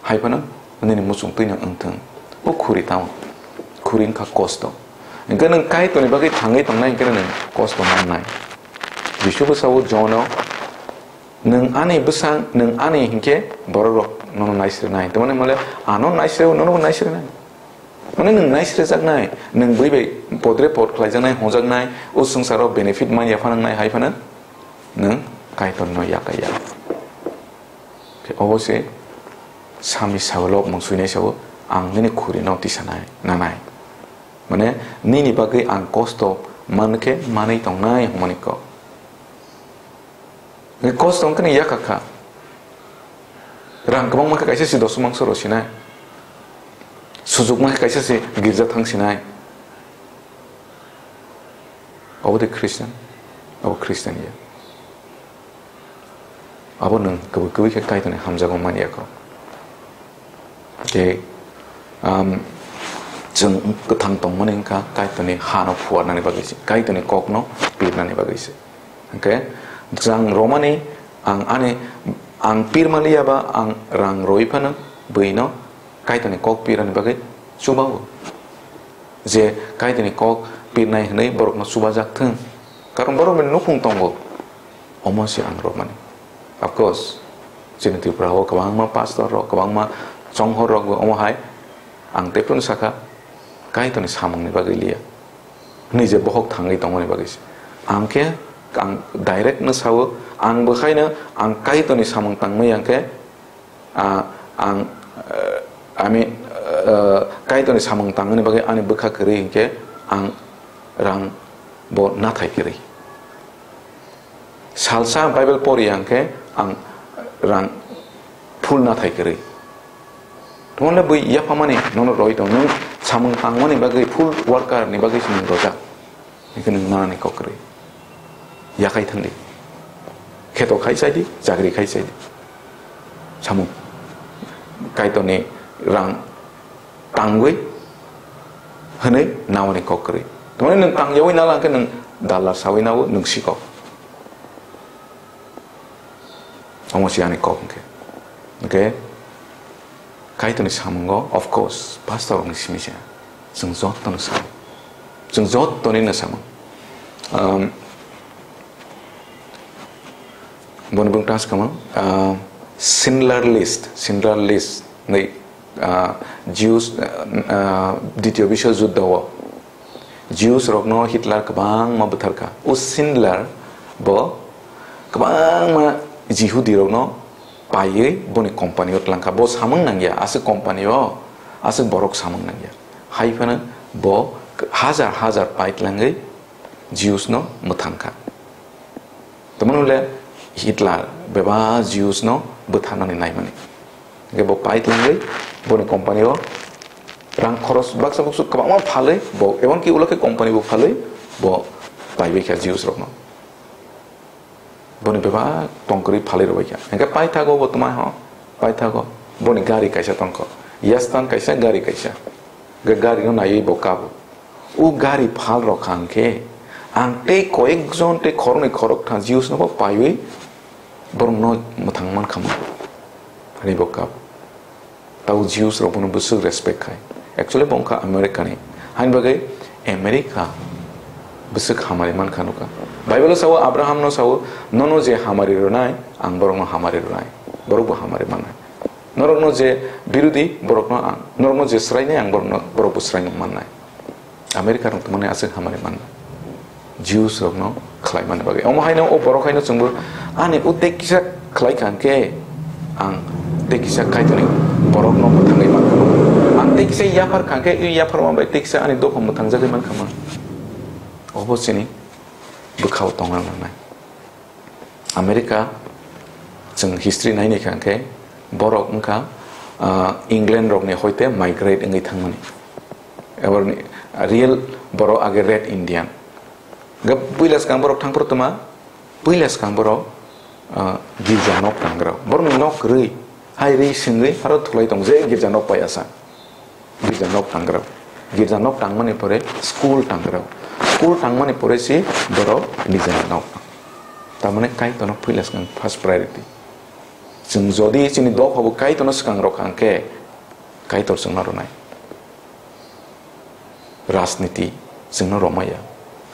Hai phano nini muchung twino wngthung." O khuri tamo, khuri wngkha kosto. Hwnkhe nwng Kaitorni bagwi thangwi tongnai hwnkhe nwng kosto mannai. Jisu bwsao Jono, "Nwng ani bwsang, nwng ani hinkhe borokrok nono naisrenai." Tamoni hwnmale ano naisreo, nonobo naisrenai. Mane nwng naisrejaknai, nwng bui bai podre pod khlaijaknai, hwnjaknai, o swngcharo benefit man ya phanangnai hai phano nwng Kaitorno yakai ya. Khe obo se Sami sao, lobmung suinai sao, ang nini khurino tisanai, nanai. Mane nini bagwi ang kosto man khe manwi tongnai hwnmani kok. Hwnkhe kosto wngkhani yakha kha. Rang kwbangma khe kaisa se dosmangso rw sinai. Sujukma khe kaisa se girja thang sinai. Obo de Christian? Obo Christian ya. Abo nwng kwbwi kwbwi khe Kaitorni hamjakma man ya kho. Tei, um, chwng kwthang tongmani wngkha Kaitorni hano phuarnani bagwi se, Kaitorni kokno pirnani bagwi se. Hwnkhe chwng romani ang ani, ang pirma liya ba ang rang rwi phano bwino Kaitorni kok pirani bagwi chubao. Je Kaitorni kok pirnai hwnwi borokno chubajak thung. Karon borokni nukhung tongo. Omo se ang romani. Of course, chini Tripura o kwbangma pastor rok, kwbangma chonghor rok bo omo hai ang tei phano sakha, Kaitorni samungni bagwi liya. Nije bohok thangwi tongmani bagwi se. Ang khe, ang direct no sao, ang bwkhaino ang Kaitorni samung tangmaya hwnkhe, ah, ang, eh, I mean, eh, Kaitorni samung tangmani bagwi ani bwkha kwrwi hwnkhe ang rang bo nathai kwrwi. Salsa Bible pori ya hwnkhe ang rang full nathai kwrwi. Tongmole bui yaphamani nono roi tong, nwng samung tangmani bagwi full worker ni bagwi se nwng rojak. Hwnkhe nwng nanani kok kwrwi. Yakai thangdi. Kheto khai chaidi, chakri khai chaidi. Samung. Kaitorni rang tangwi hwnwi nawani kok kwrwi. Tongmole nwng tangyawi nala hwnkhe nwng dalla sawi nawo nwng sikok. Omo se ani kok hwnkhe. Hwnkhe Kaitorni samungo, of course, pastor rokni simi se. Chwng jotono sao. Chwng jotonino samo. Um, boni bwng task kamo, uh, Schindler List, Schindler List, nei, uh, Jews, uh, uh, Ditiyo Biswa Juddho o Jews rokno Hitler kwbangma bwtharkha. O Schindler bo kwbangma Jihudi rokno paiwi boni company o tlangkha. Bo samung nangya, aswk company o, aswk borok samung nangya. Hai phano bo hajar hajar pai tlangwi Jews no mwthangkha. Tamoni hwnle Hitler bebak Jews no bwtharnani naimani. Hingke bo pai tlangwi boni company o rang khoros baksa buksu kwbangma phalwi bo, emonki ulo khe company bo phalwi bo paibai kha Jews rokno. Boni bebak tongkwrwi phalwi rwbaikha. Hingke paithago bo twmai ho, paithago. Boni gari kaisa tongkho. Yastan kaisa, gari kaisa. Hingke gari no naiwi bo kabo. O gari phal rok kha hingke ang tei koyek jon tei khoroknwi khoroktham Jews no bo paiwi borok no mwthang mankha mo. Hwnwi bo kabo. Tabo Jews rok bono bwswk respect khai. Actually bo wngkha America ni. Haini bagwi America bwswk hamari mankha nukha. Bible o sao, Abraham no sao, "Nono je hamari rwnai, ang borokno hamari rwnai. Borok bo hamari mannai. Norokno je birodi, borokno ang, norokno je swrainai, ang borokno, borok bo swraino mannai." America rok tongmani aswk hamari manna. Jews rokno khlai mani bagwi. Omo haino o borok haino chwngbo ani o tei kisa khlai kha hwnkhe ang tei kisa Kaitorni borokno mwthangwi mankha. Ang tei kisa yaphar kha hwnkhe, i yapharma bai tei kisa ani dopha mwthangjagwi mankha ma. Obo chini bwkhao tongna nangnai. America, chwng history nainai kha hwnkhe, borok wngkha, ah, England rokni hoite migrate wngwi thangmani. Eborni real borok age Red Indian. Ga puila swkang borok thangphuru tuma, puila swkang borok, ah, girja nok tangrao. Borokni nok kwrwi, hai rwi swngwi aro thulai tong je girja nok pai asa. Girja nok tangrao. Girja nok tangmani pore school tangrao. School tangmani pore si borok nijani nok. Tamani Kaitorno puila swkang first priority. Chwng jodi chini dophabo Kaitorno swkang rok kha hwnkhe Kaitor chwngno rwnai. Rajniti chwngno romaya,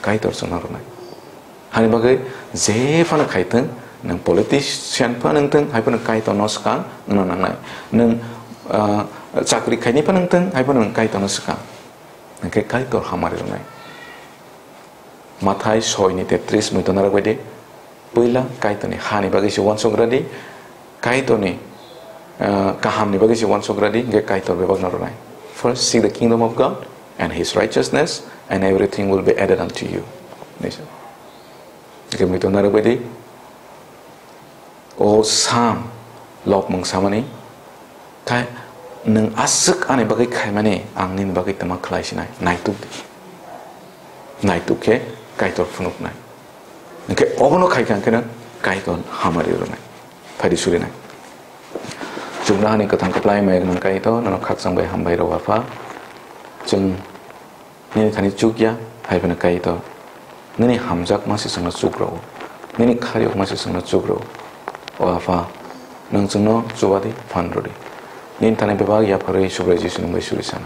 Kaitor chwngno rwnai. Hani bagwi je phano khaitwng, nwng politician phano wngtwng, hai phano Kaitorno swkang wngna nangnai. Nwng, ah, chakri khaini phano wngtwng, hai phano nwng Kaitorno swkang. Hwnkhe Kaitor hamari rwnai. Mathai soi ni tetris muitonarok baidi, puila Kaitorni hani bagwi se uansuk radi, Kaitorni, ah, kahamni bagwi se uansuk radi, hwnkhe Kaitor bebakno rwnai. First seek the kingdom of God and his righteousness, and everything will be added unto you. Hwnkhe muitonarok baidi, o Sam lobmung samani, khai nwng aswk ani bagwi khaimani, ang nini bagwi tama khlai sinai, naituk di. Naituk khe Kaitor phunuknai. Hwnkhe obono khai kha hwnkhe nwng Kaitor hamari rwnai, phaidi surinai. Chuknohani kwthang kwplai mai gwnang Kaitor, nono khakchang bai hambai rw Apha. Chwng nini thani chukya, hai phano Kaitor. Nini hamjakma se chwngno chukrao. Nini khariyokma se chwngno chukrao. O Apha, nwng chwngno chubadi, phan rwdi. Nini thani bebak yapharwi Subrai Jisu nwng bai suri sana.